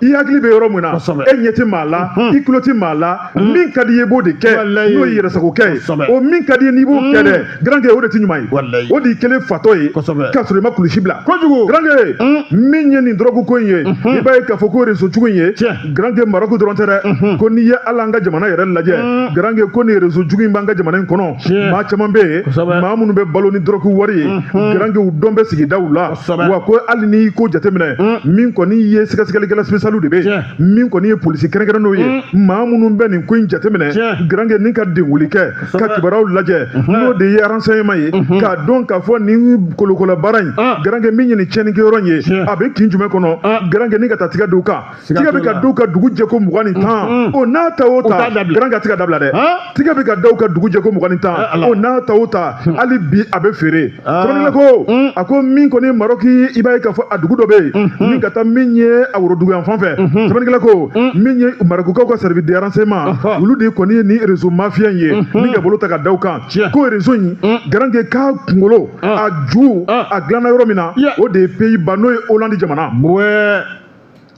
I hakili bɛ yɔrɔ min na. E ɲɛ tɛ maa la. I tulo tɛ maa la. Min ka di i ye i b'o de kɛ. N'o ye yɛrɛsago kɛ ye. O min ka di i ye n'i b'o kɛ dɛ. Garanke o de tɛ ɲuman ye. O de y'i kɛlen fatɔ ye. K'a sɔrɔ i ma kulusi bila. Kojugu. Garanke min ye nin dɔrɔgu ko in ye. I b'a ye k'a fɔ ko réseau jugu in ye. Garanke Maroc dɔrɔn tɛ dɛ. Ko n'i ye hali an ka jamana yɛrɛ lajɛ. Garanke ko nin réseau jugu in b'an ka jamana in kɔnɔ. Maa caman bɛ yen. Maa minnu bɛ balo ni dɔrɔgu wari ye. Garanke u dɔn bɛ sigidaw la. Wa ko hali n'i ko jateminɛ min kɔni ye sɛgɛsɛgɛlikɛla spécial de bɛ yen min kɔni ye polisi kɛrɛnkɛrɛnnenw ye maa minnu bɛ nin ko in jateminɛ garanke ni ka denwuli kɛ ka kibaruyaw lajɛ n'o de ye renseignement ye k'a dɔn k'a fɔ nin kolokola baara in garanke min ye nin tiɲɛnikɛyɔrɔ in ye a bɛ kin jumɛn kɔnɔ garanke ni ka taa tigɛ dɔw kan tigɛ bɛ ka dɔw ka dugu jɛ ko 20 ni 10 o n'a ta o ta garanke a tɛ ka dabila dɛ tigɛ bɛ ka dɔw ka dugu jɛ ko 20 ni 10 o n'a ta o ta hali bi a bɛ feere. Sɛbɛnnikɛla ko a ko min kɔni Maroc i b'a ye k'a fɔ a dugu dɔ bɛ yen min ka taa min ye a worodugu yan fan fɛ. Sɛbɛnnikɛla ko min ye Marokukaw ka service de renseignement olu de kɔni ye nin réseau mafia in ye ni ka bolo ta ka da u kan ko réseau in garanke k'a kunkolo a ju a dilanna yɔrɔ min na o de ye Pays-Bas n'o ye Hollande jamana.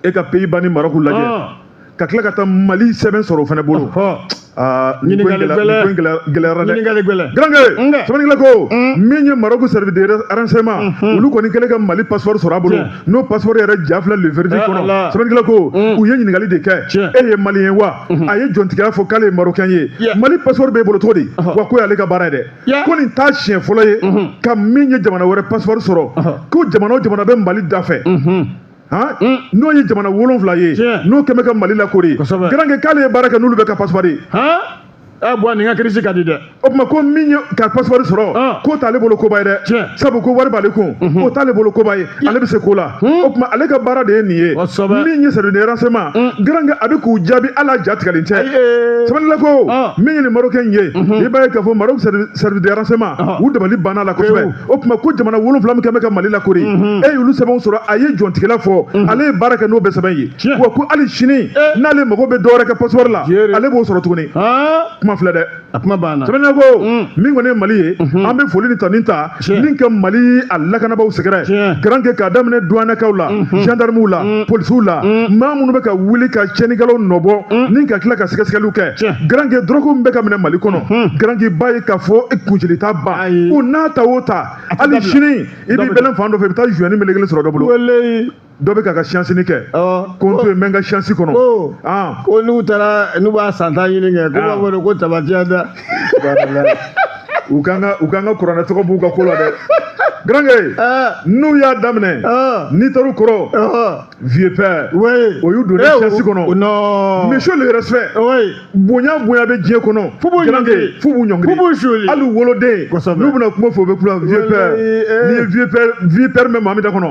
E ka Pays-Bas ni Maroc lajɛ ka tila ka taa Mali sɛbɛn sɔrɔ o fana bolo. Nin ko in gɛlɛyara dɛ. Garanke sɛbɛnnikɛla ko min ye Maroc service de renseignement olu kɔni kɛlen ka Mali passeport sɔrɔ a bolo n'o passeport yɛrɛ ja filɛ le verdict kɔnɔ. Sɛbɛnnikɛla ko u ye ɲininkali de kɛ e ye Malien wa a ye jɔntigiya fɔ k'ale ye Marocain ye Mali passeport b'e bolo cogo di wa ko y'ale ka baara ye dɛ ko nin t'a siɲɛ fɔlɔ ye ka min ye jamana wɛrɛ passeport sɔrɔ ko jamana o jamana bɛ Mali da fɛ. N'o ye jamana 7 ye n'o kɛmɛ ka Mali lakori garanke k'ale ye baara kɛ n'olu bɛ ka passeport ye. Bɔn nin ka kirisi ka di dɛ. O tuma ko min ye ka passeport sɔrɔ k'o t'ale bolo koba ye dɛ sabu ko wari b'ale kun o t'ale bolo koba ye ale bɛ se ko la o tuma ale ka baara de ye nin ye min ye service de renseignement garanke a bɛ k'u jaabi ala ja tigɛlen tɛ. Sɛbɛnnikɛla ko min ye nin Marocain ye i b'a ye k'a fɔ Maroc service de renseignement u dabali banna la kosɛbɛ. O tuma ko jamana 7 min kɛmɛ ka Mali lakori e y'olu sɛbɛnw sɔrɔ a ye jɔntigɛla fɔ ale ye baara kɛ n'o bɛɛ sɛbɛn ye wa ko hali sini n'ale mago bɛ dɔwɛrɛ kɛ passeport la ale b'o sɔrɔ tuguni. Kuma filɛ dɛ. A kuma banna. Sɛbɛnnikɛla ko min kɔni ye Mali ye an bɛ foli ni tani ta ni ka Mali a lakanabaaw sɛgɛrɛ garanke k'a daminɛ douanekaw la gendarmew la polisiw la maa minnu bɛ ka wuli ka tiɲɛnikɛlaw nɔbɔ ni ka tila ka sɛgɛsɛgɛliw kɛ garanke dɔrɔgu min bɛ ka minɛ Mali kɔnɔ garanke b'a ye k'a fɔ e kuncili t'a ban o n'a ta o ta hali sini i b'i bɛlɛn fan dɔ fɛ i bɛ taa joint melekelen sɔrɔ dɔ bolo. Dɔ bɛ k'a ka siyansini kɛ. Ko n to yen, n bɛ n ka siyansi kɔnɔ. Ko n'u taara, n'u b'a san 10 ɲini kɛ, ko b'a fɔ ko tabatiya da. U k'an ka kuranɛ tɔgɔ b'u ka ko la dɛ. Garankɛ, n'u y'a daminɛ, n'i taar'u kɔrɔ, vieux père, o y'u don siyansi kɔnɔ. Non. Monsieur le respect. Bonya bonya bɛ diɲɛ kɔnɔ. F'u b'u ɲɔngiri. F'u b'u ɲɔngiri. F'u b'u suuli. Hali woloden. N'u bɛna kuma fɔ, u bɛ kula vieux père. N'i ye vieux père mɛn maa min da kɔnɔ.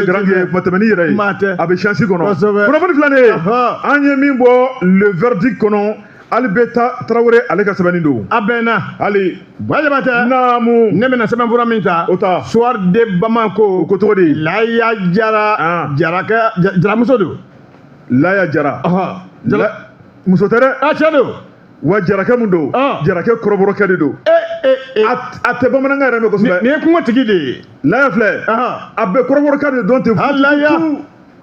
Garankɛ, kuma tɛmɛ n'i yɛrɛ ye. A bɛ siyansi kɔnɔ. Kunnafoni filɛ nin ye. An ye min bɔ le verdict kɔnɔ. Alibeta Tarawele ale ka sɛbɛnni don. A bɛnna. Hali. Buwa Jabatɛ. Naamu. Ne bɛna sɛbɛnfura min ta. O ta. Soir de Bamako. O ko cogo di? Laya Jara. Jarakɛ jaramuso don. Laya Jara. Muso tɛ dɛ. A cɛ don. Wa jarakɛ mun don? Jarakɛ kɔrɔbɔrɔkɛ de don. A tɛ bamanankan yɛrɛ mɛn kosɛbɛ. Nin ye kungotigi de ye. Laya filɛ. A bɛ kɔrɔbɔrɔkɛ de dɔn ten. Laya.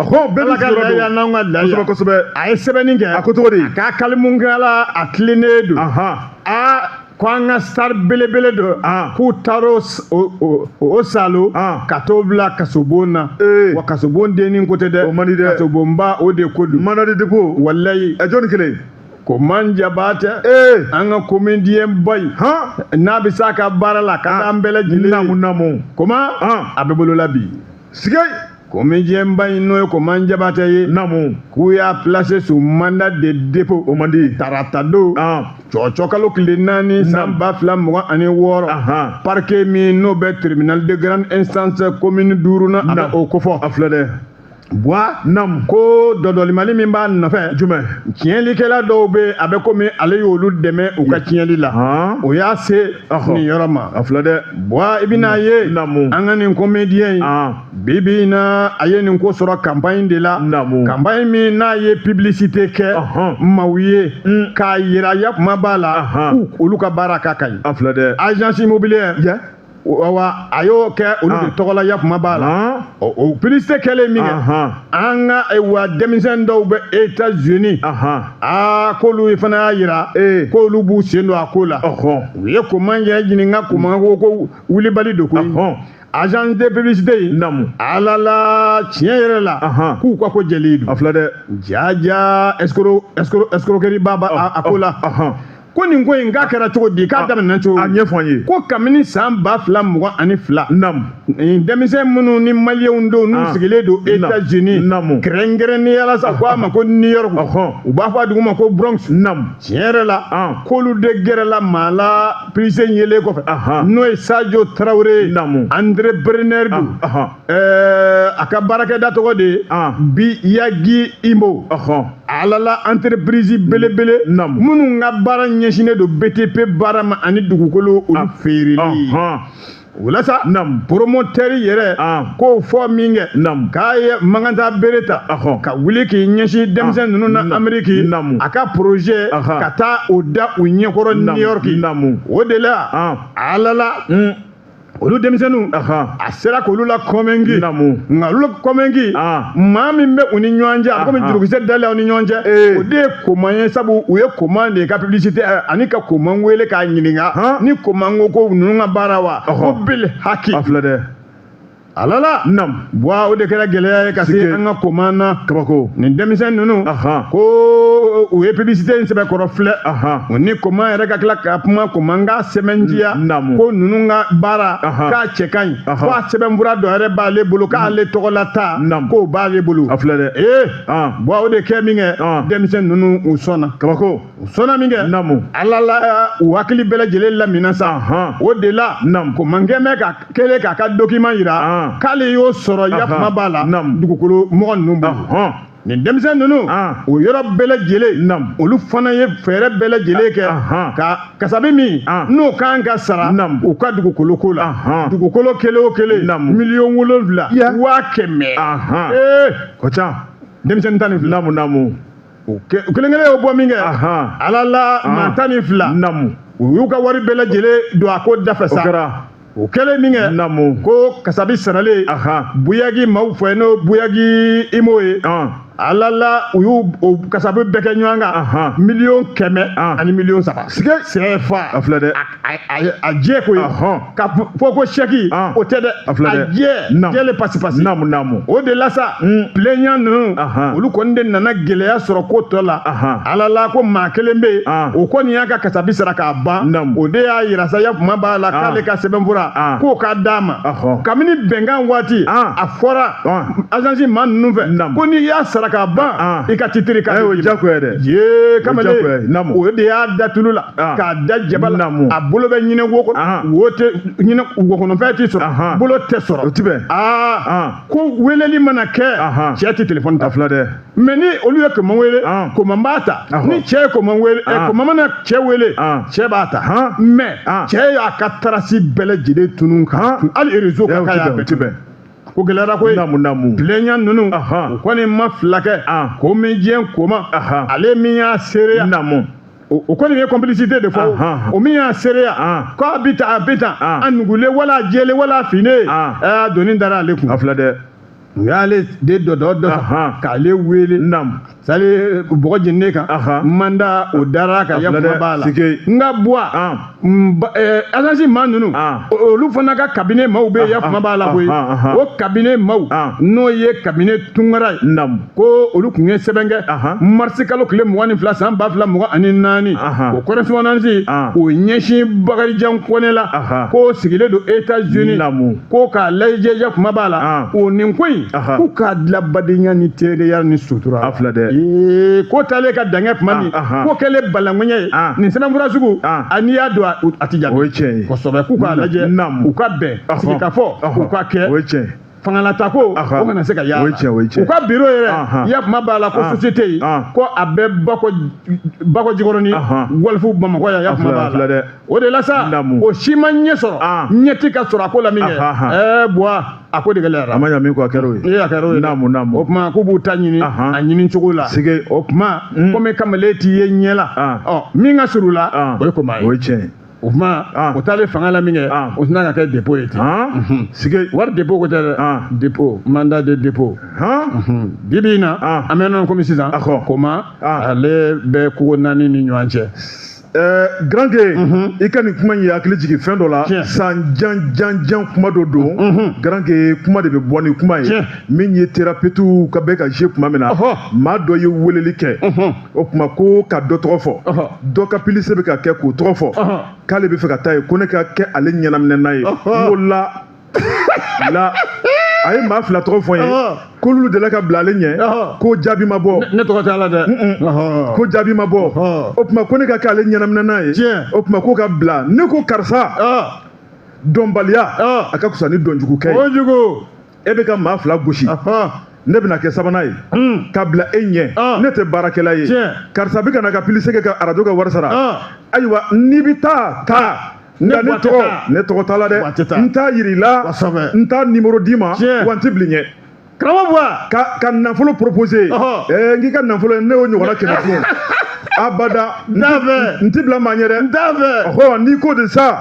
Bɛɛ Ala ka laya n'anw ka laya. Kosɛbɛ kosɛbɛ. A ye sɛbɛnni kɛ. A ko cogo di? A k'a kalimunkɛla a tilennen don. Aa ko an ka star belebele dɔ. K'u taara o salo. Ka t'o bila kasobon na. Wa kasobon denni ko tɛ dɛ. O man di dɛ. Kasobonba o de ko don. Mandat de dépôt. Walayi. Ɛ jɔnni kelen? Koman Jabatɛ. An ka comédien ba in. N'a bɛ s'a ka baara la ka d'an bɛɛ lajɛlen ye. Naamu naamu. Koman. A bɛ bolo la bi. Sigɛ. Comédien ba in n'o ye Koman Jabatɛ ye. Naamu. K'u y'a placé sous mandat de dépôt. O man di. Tarata don. Cɔcɔ kalo tile 4 san 2026. Parquet min n'o bɛ tribunal de grande instance commune 5nan a bɛ o kofɔ. A filɛ dɛ. Buwa. Naamu. Ko dɔdɔlimali min b'a nɔfɛ. Jumɛn? Tiɲɛlikɛla dɔw bɛ a bɛ komi ale y'olu dɛmɛ u ka tiɲɛli la. O y'a se nin yɔrɔ ma. A filɛ dɛ. Buwa, i bɛna ye. Naamu. An ka nin comédien in. Bi bi in na a ye nin ko sɔrɔ campagne de la. Naamu. Campagne min n'a ye publicité kɛ. Maaw ye. K'a yira yakuma b'a la. K'u olu ka baara ka ka ɲi. A filɛ dɛ. Agence immobilière. Wa a y'o kɛ olu de tɔgɔ la yakuma b'a la. O publicité kɛlen min kɛ. An ka wa denmisɛn dɔw bɛ États-Unis. Aa k'olu fana y'a yira. K'olu b'u sen don a ko la. U ye Koman yɛrɛ ɲininka Koman ko wulibali don koyi. Agence de publicité in. Naamu. Ala la tiɲɛ yɛrɛ la. K'u ka ko jɛlen don. A filɛ dɛ. Jaja escroquerie ba b'a a ko la. Ko nin ko in k'a kɛra cogo di, k'a daminɛna cogo di? A ɲɛfɔ an ye. Ko kabini san 2022. Naamu. Nin denmisɛn minnu ni maliyɛnw don n'u sigilen don États-Unis. Naamu. Kɛrɛnkɛrɛnnenya la sa ko a ma ko New York. U b'a fɔ a dugu ma ko Bronx. Naamu. Tiɲɛ yɛrɛ la. K'olu de gɛrɛla maa la publicité in yelen kɔfɛ. N'o ye Sadio Traoré. Naamu. Entrepreneur don. A ka baarakɛda tɔgɔ de ye. Biyagi Imo. Ala la entreprise belebele. Naamu. Minnu ka baara ɲɛsinnen don BTP baara ma ani dugukolo olu feereli. O la sa. Naamu. Promoteur yɛrɛ. K'o fɔ min kɛ. Naamu. K'a ye mankan bere ta. Ka wuli k'i ɲɛsin denmisɛn ninnu na Amérique. Naamu. A ka projet. Ka taa o da u ɲɛkɔrɔ New York. Naamu. O de la. Ala la. Olu denmisɛnninw. A sera k'olu la convaincu. Naamu. Nka olu convaincu. Maa min bɛ u ni ɲɔgɔn cɛ a komi jurukisɛ dalen u ni ɲɔgɔn cɛ. O de ye Koman ye sabu u ye Koman de ka publicité ani ka Koman wele k'a ɲininka. Ni Koman ko ko ninnu ka baara wa. Ko bil haki. A filɛ dɛ. Ala la. Naamu. Buwa o de kɛra gɛlɛya ye ka se an ka Koman na. Kabako. Nin denmisɛn ninnu. Ko u ye publicité in sɛbɛkɔrɔ filɛ. U ni Koman yɛrɛ ka tila ka kuma Koman ka sɛbɛntiya. Naamu. Ko ninnu ka baara. K'a cɛ ka ɲi. Ko a sɛbɛnfura dɔ yɛrɛ b'ale bolo k'ale tɔgɔla ta. Naamu. K'o b'ale bolo. A filɛ dɛ. Buwa o de kɛ min kɛ. Denmisɛn ninnu u sɔnna. Kabako. U sɔnna min kɛ. Naamu. Ala la u hakili bɛɛ lajɛlen lamina sa. O de la. Naamu. Koman kɛ bɛ ka kɛlen k'a ka document yira. K'ale y'o sɔrɔ yakuma b'a la. Dugukolo mɔgɔ ninnu bolo. Nin denmisɛn ninnu. O yɔrɔ bɛɛ lajɛlen. Olu fana ye fɛɛrɛ bɛɛ lajɛlen kɛ. Ka kasabi min. N'o kan ka sara. U ka dugukolo ko la. Dugukolo kelen o kelen. 7 700 100 000. Ko ca. Denmisɛnnin 12. Naamu naamu. O kelen kelen y'o bɔ min kɛ. Ala la maa 12. Naamu. U y'u ka wari bɛɛ lajɛlen don a ko dafɛ sa. O kɛra. O kɛlen min kɛ. Naamu. Ko kasabi saralen. Buyagi maaw fɛ n'o Buyagi Imo ye. Ala la u y'u o kasabi bɛɛ kɛ ɲɔgɔn kan 100 000 000 ani 3 millions CFA. A filɛ dɛ. A jɛ koyi, ka fɔ ko chèque o tɛ dɛ. A filɛ a dɛ. jɛ jɛlen pasi pasi. Naamu, naamu. O de la sa, plaignant ninnu, olu kɔni de nana gɛlɛya sɔrɔ ko tɔ la. Ala la ko maa kelen bɛ yen, o kɔni y'a ka kasabi sara k'a ban. O de y'a yira sa, ya kuma b'a la k'ale ka sɛbɛnfura k'o ka d'a ma. Kabini bɛnkan waati, a fɔra agence maa ninnu fɛ ko n'i y'a sara k'a ban, i ka titre ka O ye diyagoya dɛ. Ye kamalen, o de y'a da tulu la k'a da jaba la. A bolo bɛ ɲinɛ wo kɔnɔ, wo tɛ ɲinɛ, wo kɔnɔfɛn tɛ sɔrɔ, bolo tɛ sɔrɔ. O ti bɛn. Aa, ko weleli mana kɛ, cɛ tɛ telefɔni ta. A filɛ dɛ. Mais ni olu ye kɔmɔ wele, kɔmɔ b'a ta. Ni cɛ ye kɔmɔ wele, kɔmɔ mana cɛ wele, cɛ b'a ta. Mais cɛ y'a ka trace bɛɛ lajɛlen tunun kan, hali réseau kan, k'a y'a bɛɛ ti bɛn. Ko gɛlɛyara koyi. Naamu, naamu. Plaignant ninnu, o kɔni ma fila kɛ ko min diɲɛ ko ma, ale min y'a seereya. O kɔni ye complicité de fɔ. O min y'a seereya k'a bi tan, a bi tan, a nugulen wala a jɛlen wala a finnen, ɛɛ, doni dara ale kun. A filɛ dɛ. U y'ale de dɔ dɔ dɔ k'ale wele. Sali bɔgɔ jeninen kan, mandat o dara kan, ya kuma b'a la. N ka buwa, agence maa ninnu, olu fana ka cabinet maaw bɛ yen, ya kuma b'a la koyi. O cabinet maaw, n'o ye cabinet Tunkara ye, ko olu tun ye sɛbɛn kɛ marisi kalo tile 22 san 2024. O correspondance, o ɲɛsin Bakarijan Kɔnɛ la, ko sigilen don États-Unis, ko k'a lajɛ, ya kuma b'a la, o nin ko in, k'u k'a dilan badenya ni teriya ni sutura. A filɛ dɛ. Ee, ko taalen ka dankɛ tuma min, ko kɛlen balanŋɛɲɛ ye, nin sɛbɛnfura sugu, a n'i y'a don, a ti jaabi. O ye tiɲɛ ye. Kosɛbɛ, k'u k'a lajɛ, u ka bɛn sigikafɔ, u ka kɛ. O ye tiɲɛ ye. Fangalata ko, o kana se ka yaala. O ye tiɲɛ, o ye tiɲɛ. U ka bureau yɛrɛ, ya kuma b'a la, ko société ye, ko a bɛ Bakɔ Jikɔrɔni, Walifu, Bamakɔ yan, ya kuma b'a la. O de la sa, o si ma ɲɛ sɔrɔ, ɲɛ ti ka sɔrɔ a ko la min kɛ, ɛɛ, buwa, a ko de gɛlɛyara. A ma ɲa min kɔ, a kɛra o ye. Ee, a kɛra o ye. Naamu, naamu. O tuma k'u b'u ta ɲini a ɲini cogo la. Sige. O tuma, komi kamalen t'i ye ɲɛ la, ɔ, min ka surun la, o ye koma ye. O ye tiɲɛ ye. O tuma, o taalen fanga la min kɛ, o tɛna ka kɛ dépôt ye ten. Sige. Wari dépôt ko tɛ dɛ, dépôt, mandat de dépôt. Bi bi in na, an bɛ nɔ komi sisan, koma ale bɛ kogo naani ni ɲɔgɔn cɛ. Grand i ka nin kuma in ye hakili jigin fɛn dɔ la, san jan jan jan kuma dɔ don. Grand kuma de bɛ bɔ ni kuma ye. Min ye thérapeute ka bɛ ka jouer tuma min na, maa dɔ ye weleli kɛ. O tuma ko ka dɔ tɔgɔ fɔ, dɔ ka publicité bɛ ka kɛ k'o tɔgɔ fɔ, k'ale bɛ fɛ ka taa yen, ko ne ka kɛ ale ɲɛnaminɛ ye. N ko la la, a ye maa fila tɔgɔ fɔ n ye, k'olu delila ka bila ale ɲɛ, ko jaabi ma bɔ. Ne tɔgɔ t'a la dɛ. Ko jaabi ma bɔ. O tuma ko ne ka kɛ ale ɲɛnaminɛ ye. O tuma ko ka bila ne ko karisa, dɔnbaliya a ka fisa ni dɔnjugukɛ ye. Kojugu. E bɛ ka maa fila gosi, ne bɛna kɛ sabanan ye ka bila e ɲɛ. Ne tɛ baarakɛla ye. Karisa bɛ ka na ka publicité kɛ ka arajo ka wari sara. Ayiwa, n'i bɛ taa, taa, nka ne tɔgɔ t'a la dɛ. N t'a yir'i la, n t'a numéro d'i ma, wa n tɛ bil'i ɲɛ. Karamɔgɔ Buwa. Ka nafolo proposer, ɛɛ, n k'i ka nafolo ye, ne y'o ɲɔgɔnna 100 dun abada. N t'a fɛ. N tɛ bila maa ɲɛ dɛ. N t'a fɛ. Ɔhɔ, n'i ko de sa.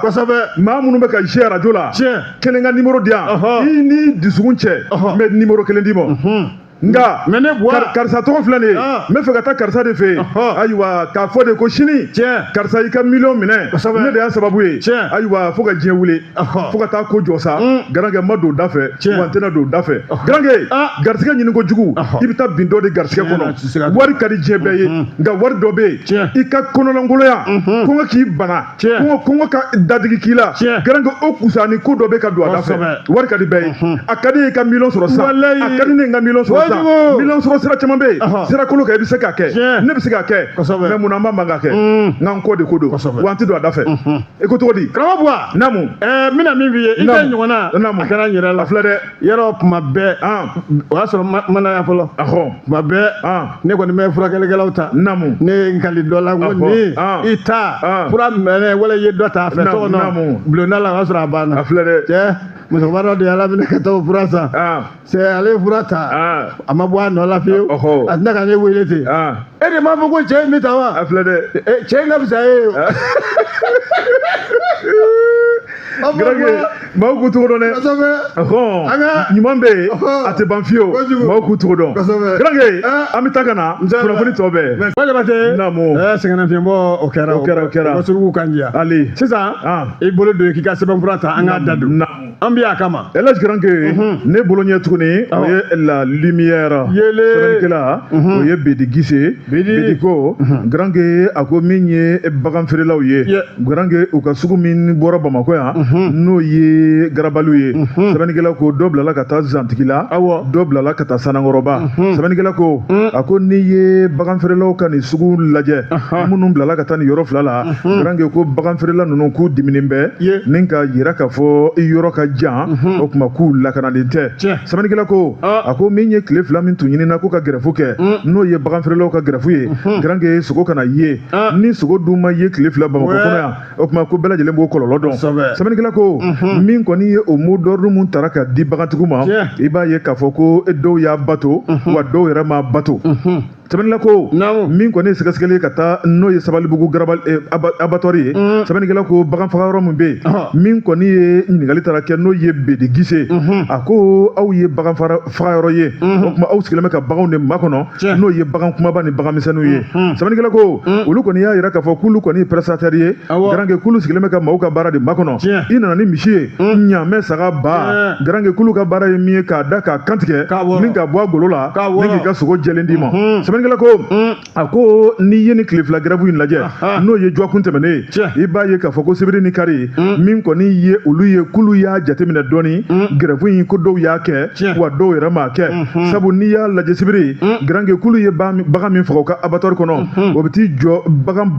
Maa minnu bɛ ka jouer arajo la, kelen ka numéro di yan, i ni dusukun cɛ, n bɛ numéro kelen d'i ma. Nka mais ne Buwa, karisa tɔgɔ filɛ nin ye, n bɛ fɛ ka taa karisa de fɛ yen. Ayiwa, k'a fɔ de ko sini karisa y'i ka miliyɔn minɛ, ne de y'a sababu ye. Ayiwa, fo ka diɲɛ wuli, fo ka taa ko jɔ sa. Garankɛ ma don da fɛ, wa n tɛna don da fɛ. Garankɛ, garisɛgɛ ɲini kojugu, i bɛ taa bin dɔ de garisɛgɛ kɔnɔ. Wari ka di diɲɛ bɛɛ ye, nka wari dɔ bɛ yen, i ka kɔnɔlankolonya, kɔngɔ k'i bana, kɔngɔ ka dadigi k'i la, garankɛ, o kusa ni ko dɔ bɛ ka don a da fɛ. Wari ka di bɛɛ ye, a ka di ye ka miliyɔn sɔrɔ sisan, a ka di ne ye n ka miliyɔn sɔrɔ sisan. Miliyɔn sɔrɔ sira caman bɛ yen, sira kolo kan, i bɛ se k'a kɛ, ne bɛ se k'a kɛ, mais munna an b'a man ka kɛ? N ka n kɔ de ko don, wa an tɛ don a da fɛ. I ko cogo di? Karamɔgɔ Buwa. Naamu. Ɛɛ, n bɛna min f'i ye, i tɛ ɲɔgɔnna, a kɛra n yɛrɛ la. A filɛ dɛ. Yɔrɔ kuma bɛɛ, o y'a sɔrɔ ma na yan fɔlɔ. Kuma bɛɛ, ne kɔni bɛ furakɛlikɛlaw ta. Ne ye n kali dɔ la ko nin i ta fura mɛnɛ wala i ye dɔ ta a fɛ so kɔnɔ bulonda la, o y'a sɔrɔ a banna. A filɛ dɛ. Cɛ, musokɔrɔba dɔ de y'ala minɛ ka taa o fura san. C'est ale ye fura ta, a ma bɔ a nɔ la fiyewu. A tɛna ka ne wele ten. E de m'a fɔ ko cɛ in bɛ ta wa? A filɛ dɛ. Cɛ in ka fisa e ye. Garange, maaw k'u tɔgɔ dɔn dɛ. Ɔhɔn, ɲuman bɛ yen, a tɛ ban fiyewu, maaw k'u tɔgɔ dɔn. Garange, an bɛ taa ka na kunnafoni tɔ bɛɛ. Jabate. Naamu. Sɛgɛnnafiɲɛbɔ, o kɛra. O kɛra, o kɛra. O suruku kan diya. Ali. Sisan, i bolo don k'i ka sɛbɛnfura ta, an k'a da don. Naamu. An bɛ a kama. Elhadj Garange, ne bolo ɲɛ tuguni, o ye La Lumière. Yele. Sɛbɛnnikɛla, o ye Bedi Gise. Bedi. Bedi ko, Garange, a ko min ye bagan feerelaw ye. Garange, u ka sugu min bɔra Bamakɔ yan, n'o ye garabaliw ye. Sɛbɛnnikɛla ko dɔ bilala ka taa Zantigila. Dɔ bilala ka taa Sanankɔrɔba. Sɛbɛnnikɛla ko, a ko n'i ye bagan feerelaw ka nin sugu lajɛ, minnu bilala ka taa nin yɔrɔ fila la, Garange, ko bagan feerela ninnu k'u diminen bɛ, ni ka yira k'a fɔ i yɔrɔ ka jan, o tuma k'u lakanalen tɛ. Sɛbɛnnikɛla ko, a ko min ye tile 2 min tun ɲinina ko ka grève kɛ, n'o ye bagan feerelaw ka grève ye, Garange, sogo kana ye. Ni sogo dun ma ye tile 2 Bamakɔ kɔnɔ yan, o tuma ko bɛɛ lajɛlen b'o kɔlɔlɔ dɔn. Sɛbɛnnikɛla ko, min kɔni ye o mot d'ordre mun tara ka di bagantigiw ma, i b'a ye k'a fɔ ko dɔw y'a bato, wa dɔw yɛrɛ m'a bato. Sɛbɛnnikɛla ko, min kɔni ye sɛgɛsɛgɛli ye ka taa, n'o ye Sabalibugu garabali abattoir ye, sɛbɛnnikɛla ko bagan faga yɔrɔ min bɛ yen, min kɔni ye ɲininkali taara kɛ, n'o ye Bedi Gise, a ko aw ye bagan faga yɔrɔ ye, o tuma aw sigilen bɛ ka baganw de makɔnɔ, n'o ye bagan kumaba ni bagan misɛnninw ye. Sɛbɛnnikɛla ko olu kɔni y'a yira k'a fɔ k'olu kɔni ye prestataire ye. Garange, k'olu sigilen bɛ ka maaw ka baara de makɔnɔ. I nana ni misi ye, ɲaamɛ, saga, ba, Garange, k'olu ka baara ye min ye, k'a da k'a kantigɛ ni ka bɔ a golo la, ni k'i ka sogo jɛlen d'i ma. Sɛbɛnnikɛla ko, a ko n'i ye nin tile 2 grève in lajɛ, n'o ye dɔgɔkun tɛmɛnen ye, i b'a ye k'a fɔ ko sibiri ni kari, min kɔni ye olu ye, k'olu y'a jateminɛ dɔɔni, grève in ko dɔw y'a kɛ, wa dɔw yɛrɛ m'a kɛ. Sabu n'i y'a lajɛ sibiri, Garange, k'olu ye bagan min faga u ka abattoir kɔnɔ, o bɛ t'i jɔ bagan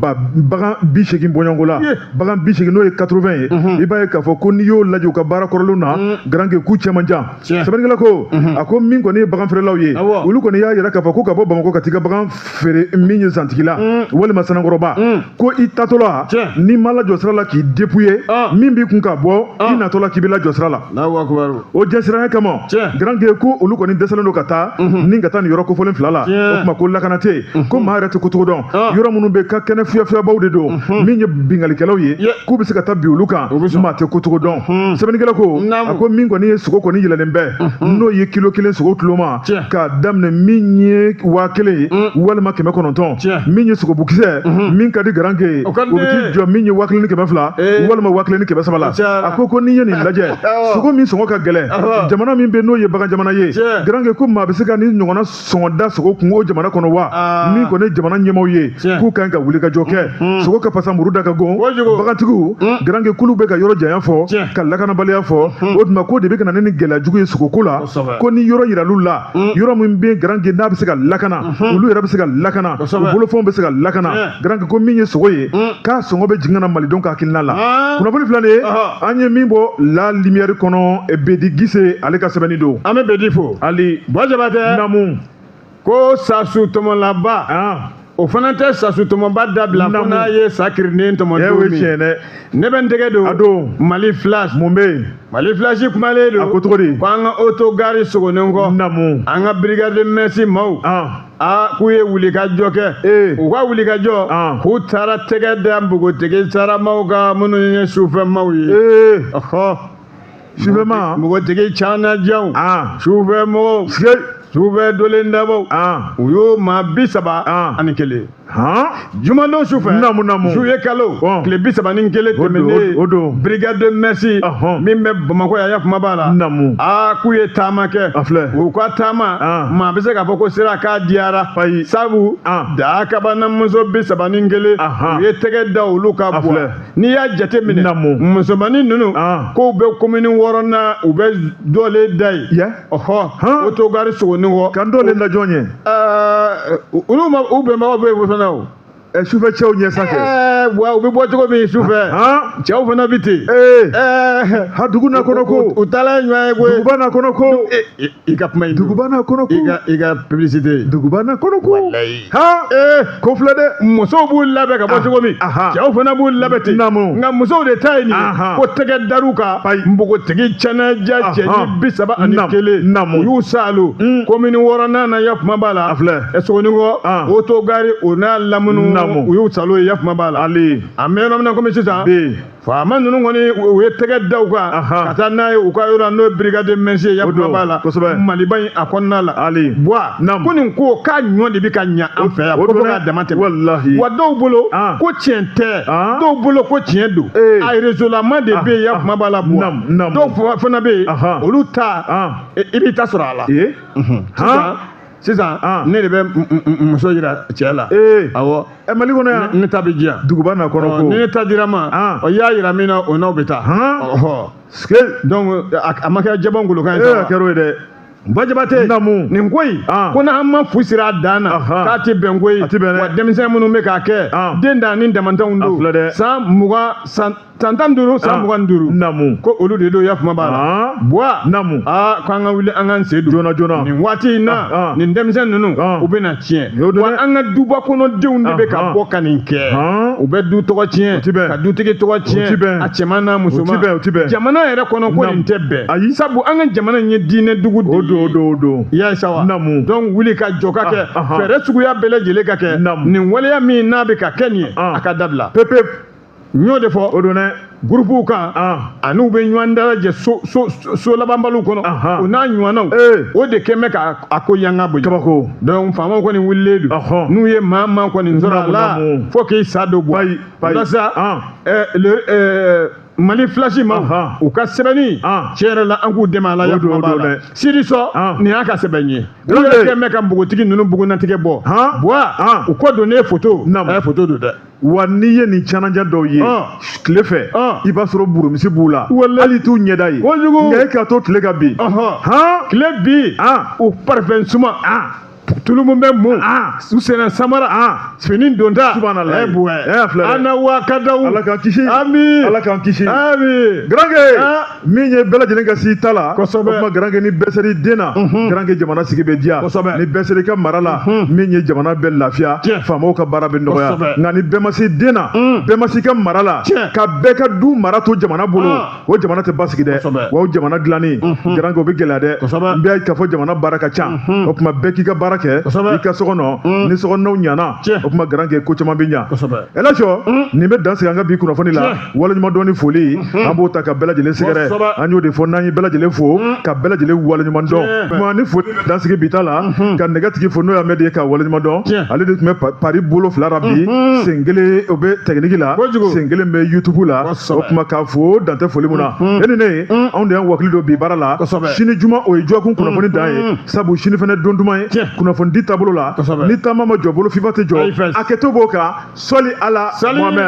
80 bɔɲɔgɔnko la, bagan 80, n'o ye 80 ye. I b'a ye k'a fɔ ko n'i y'o lajɛ u ka baara kɔrɔlenw na, Garange, k'u cɛ man jan. Sɛbɛnnikɛla ko, a ko min kɔni ye bagan feerelaw ye, olu kɔni y'a yira k'a fɔ ko ka bɔ Bamakɔ ka t'i ka bagan feere min ye Zantigila walima Sanankɔrɔba, ko i taatɔla, n'i ma lajɔ sira la k'i dépouiller, min b'i kun ka bɔ, i natɔla k'i bɛ lajɔ sira la. O jɛsiranya kama, Garange, ko olu kɔni dɛsɛlen don ka taa ni ka taa nin yɔrɔ kofɔlen fila la. O tuma ko lakana tɛ yen, ko maa yɛrɛ tɛ ko cogo dɔn, yɔrɔ minnu bɛ ka kɛnɛ fiyafiyabaw de don, min ye binkalikɛlaw ye, k'u bɛ se ka taa bin olu kan, maa tɛ ko cogo dɔn. Sɛbɛnnikɛla ko, a ko min kɔni ye sogo kɔni yɛlɛlen bɛ, n'o ye kilo 1 sogo tuloma, k'a daminɛ min ye 1000 ye walima 900, min ye sogobukisɛ min ka di Garange ye, o bɛ t'i jɔ min ye 1200 walima 1300 la. A ko n'i ye nin lajɛ, sogo min sɔngɔ ka gɛlɛn, jamana min bɛ n'o ye bagan jamana ye, Garange, ko maa bɛ se ka nin ɲɔgɔnna sɔngɔ da sogo kun o jamana kɔnɔ wa? Min kɔni ye jamana ɲɛmaaw ye, k'u kan ka wuli ka jɔ kɛ. Sogo ka fasa, muru da ka gon. Bagantigiw, Garange, k'olu bɛ ka yɔrɔ janya fɔ, ka lakanabaliya fɔ, o tuma ko de bɛ ka na ni gɛlɛya jugu ye sogoko la. Ko ni yɔrɔ yiral'u la, yɔrɔ min bɛ Garange n'a bɛ se ka lakana, olu yɛrɛ bɛ se ka lakana, u bolofɛnw bɛ se ka lakana. Garange, ko min ye sogo ye, k'a sɔngɔ bɛ jigin ka na malidenw ka hakilina la. Kunnafoni filɛ nin ye, an ye min bɔ La Lumière kɔnɔ, Bedi Gise ale ka sɛbɛnni don. An bɛ Bedi fo. Ali. Buwa Jabatɛ. Naamu. Ko sasu tɔmɔlaba, o fana tɛ sasu tɔmɔba dabila fo n'a ye sa kirinen tɔmɔ don min. Ne bɛ n tɛgɛ don. A don. Mali Flash. Mun bɛ yen? Mali Flash kumalen don. A ko cogo di? Ko an ka autogare Sogonikɔ. Naamu. An ka brigade de mœurs maaw. Aa, k'u ye wulikajɔ kɛ. U ka wulikajɔ, k'u taara tɛgɛ da npogotigi saramaw kan minnu ye sufɛmaw ye. Ɔhɔ. Sufɛma. Npogotigi canajanw. Sufɛ mɔgɔw. Sufɛ dolen dabaw. U y'o maa 31. Jumadon sufɛ. Naamu naamu. Juillet kalo tile 31 tɛmɛnen. O don. Brigade de mœurs min bɛ Bamakɔ yan, kuma b'a la. Naamu. Aa, k'u ye taama kɛ. A filɛ. U ka taama, maa bɛ se k'a fɔ ko sira k'a diyara. Ayi. Sabu daa kabanamuso 31. U ye tɛgɛ da olu ka bɔ. N'i y'a jate minɛ. Naamu. Musomanin ninnu. K'u bɛ commune 6nan, u bɛ dɔlen da yen. Ɔhɔ. Autogare Sogonikɔ. Kan dɔlen da jɔn ye? Olu ma u bɛnbagaw bɛ yen fana o. Sufɛ cɛw ɲɛ sa kɛ. Wa u bɛ bɔ cogo min sufɛ. Cɛw fana bɛ ten. Ha, dugu n'a kɔnɔ ko. U taala ye ɲɔgɔn ye koyi. Duguba n'a kɔnɔ ko. I ka kuma in. Duguba n'a kɔnɔ ko. I ka publicité. Duguba n'a kɔnɔ ko. Walayi. Ha. Ko filɛ dɛ. Musow b'u labɛn ka bɔ cogo min. Cɛw fana b'u labɛn ten. Naamu. Nka musow de ta ye nin ye. Ko tɛgɛ dar'u kan. Npogotigi cɛnɛja cɛnin 31. Naamu. U y'u saalo. Commune 6nan na, ya kuma b'a la. A filɛ. Sogonikɔ. Autogare o n'a lamunu. ninnu u y'u salo ye yakuma b'a la Ali an bɛ yɔrɔ min na komi sisan bi faama ninnu kɔni u ye tɛgɛ da u kan ka taa n'a ye u ka yɔrɔ n'o ye brigade de mœurs ye yakuma b'a la Maliba in a kɔnɔna la Ali Buwa ko nin ko k'a ɲɔ de bɛ ka ɲa an fɛ yan ko fo k'a dama tɛmɛ walahi wa dɔw bolo ko tiɲɛ tɛ dɔw bolo ko tiɲɛ don a réseau-lama de bɛ yen yakuma b'a la Buwa dɔw fana bɛ yen olu ta i b'i ta sɔrɔ a la sisan ne de bɛ muso jira cɛ la awɔ Mali kɔnɔ yan ne ta bɛ di yan duguba na kɔnɔ ko ni ne ta dira ma ɔ i y'a jira min na o n'aw bɛ taa ɔhɔ donc a ma kɛ jabɔn golokan ye a kɛra o ye dɛ Buwa Jabate nin ko in ko n'an ma fu siri a dan na k'a tɛ bɛn ko ye wa denmisɛn minnu bɛ k'a kɛ den dan ni damantanw don san 20 san 15 san 25 ko olu de don yakuma b'a la Buwa aa ko an ka wuli an k'an sen don joona joona nin waati in na nin denmisɛn ninnu u bɛna tiɲɛ wa an ka duba kɔnɔdenw de bɛ ka bɔ ka nin kɛ u bɛ du tɔgɔ tiɲɛ ka dutigi tɔgɔ tiɲɛ a cɛman n'a musoman jamana yɛrɛ kɔnɔ ko nin tɛ bɛn sabu an ka jamana in ye diinɛ dugu de ye o don i y'a ye sa wa donc wuli ka jɔ ka kɛ fɛɛrɛ suguya bɛɛ lajɛlen ka kɛ nin waleya min n'a bɛ ka kɛ nin ye a ka dabila pepe n y'o de fɔ o don dɛ gurupuw kan ani u bɛ ɲɔgɔn dalajɛ so so so labanbaliw kɔnɔ o n'a ɲɔgɔnnaw o de kɛn bɛ ka a ko yanga bonya kabako donc faamaw kɔni wulilen don n'u ye maa maa kɔni sɔrɔ a la fo k'i sa don bɔ walasa Mali Flash ma u ka sɛbɛnni tiɲɛ yɛrɛ la an k'u dɛmɛ a la yakuma b'a la Sidi Sɔ nin y'a ka sɛbɛn ye u yɛrɛ kɛn bɛ ka npogotigi ninnu bugunnatigɛ bɔ Buwa u kɔ donnen foto a ye foto don dɛ wa n'i ye nin cananja dɔw ye tile fɛ i b'a sɔrɔ burumisi b'u la hali t'u ɲɛda ye nka e k'a to tile ka bin tile bi u parfum suma tulu mun bɛ mun u senna samara fini donta subhanallah buwa an na wa ka daw ala k'an kisi ami ala k'an kisi ami garankɛ min ye bɛɛ lajɛlen ka s'i ta la kosɛbɛ o tuma garankɛ ni bɛɛ ser'i den na garankɛ jamana sigi bɛ diya kosɛbɛ ni bɛɛ ser'i ka mara la min ye jamana bɛ lafiya faamaw ka baara bɛ nɔgɔya nka ni bɛɛ ma se den na bɛɛ ma s'i ka mara la ka bɛɛ ka du mara to jamana bolo o jamana tɛ basigi dɛ wa o jamana dilanni garankɛ o bɛ gɛlɛya dɛ n bɛ k'a fɔ jamana baara ka ca o tuma bɛɛ k'i ka baara kɛ i ka so kɔnɔ ni sokɔnɔnaw ɲana o tuma garankɛ ko caman bɛ ɲa Elhadj nin bɛ dan sigi an ka bi kunnafoni la waleɲuman dɔn ni foli an b'o ta ka bɛɛ lajɛlen sɛgɛrɛ an y'o de fɔ n'an ye bɛɛ lajɛlen fo ka bɛɛ lajɛlen waleɲuman dɔn kuma ni foli bɛ dan sigi bi ta la ka nɛgɛtigi fo n'o ye Amɛdi ye ka waleɲuman dɔn ale de tun bɛ Paris bolo fila la bi sen kelen o bɛ tɛkiniki la sen kelen bɛ YouTube la o tuma k'a fo dan tɛ foli mun na e ni ne anw de y'an wakili don bi baara la sini juma o ye dɔgɔkun kunnafoni dan ye sabu sini fana don duman ye kunnafoni di taabolo la ni taama ma jɔ bolo fifa tɛ jɔ hakɛto b'o kan sɔli ala Mohamɛd.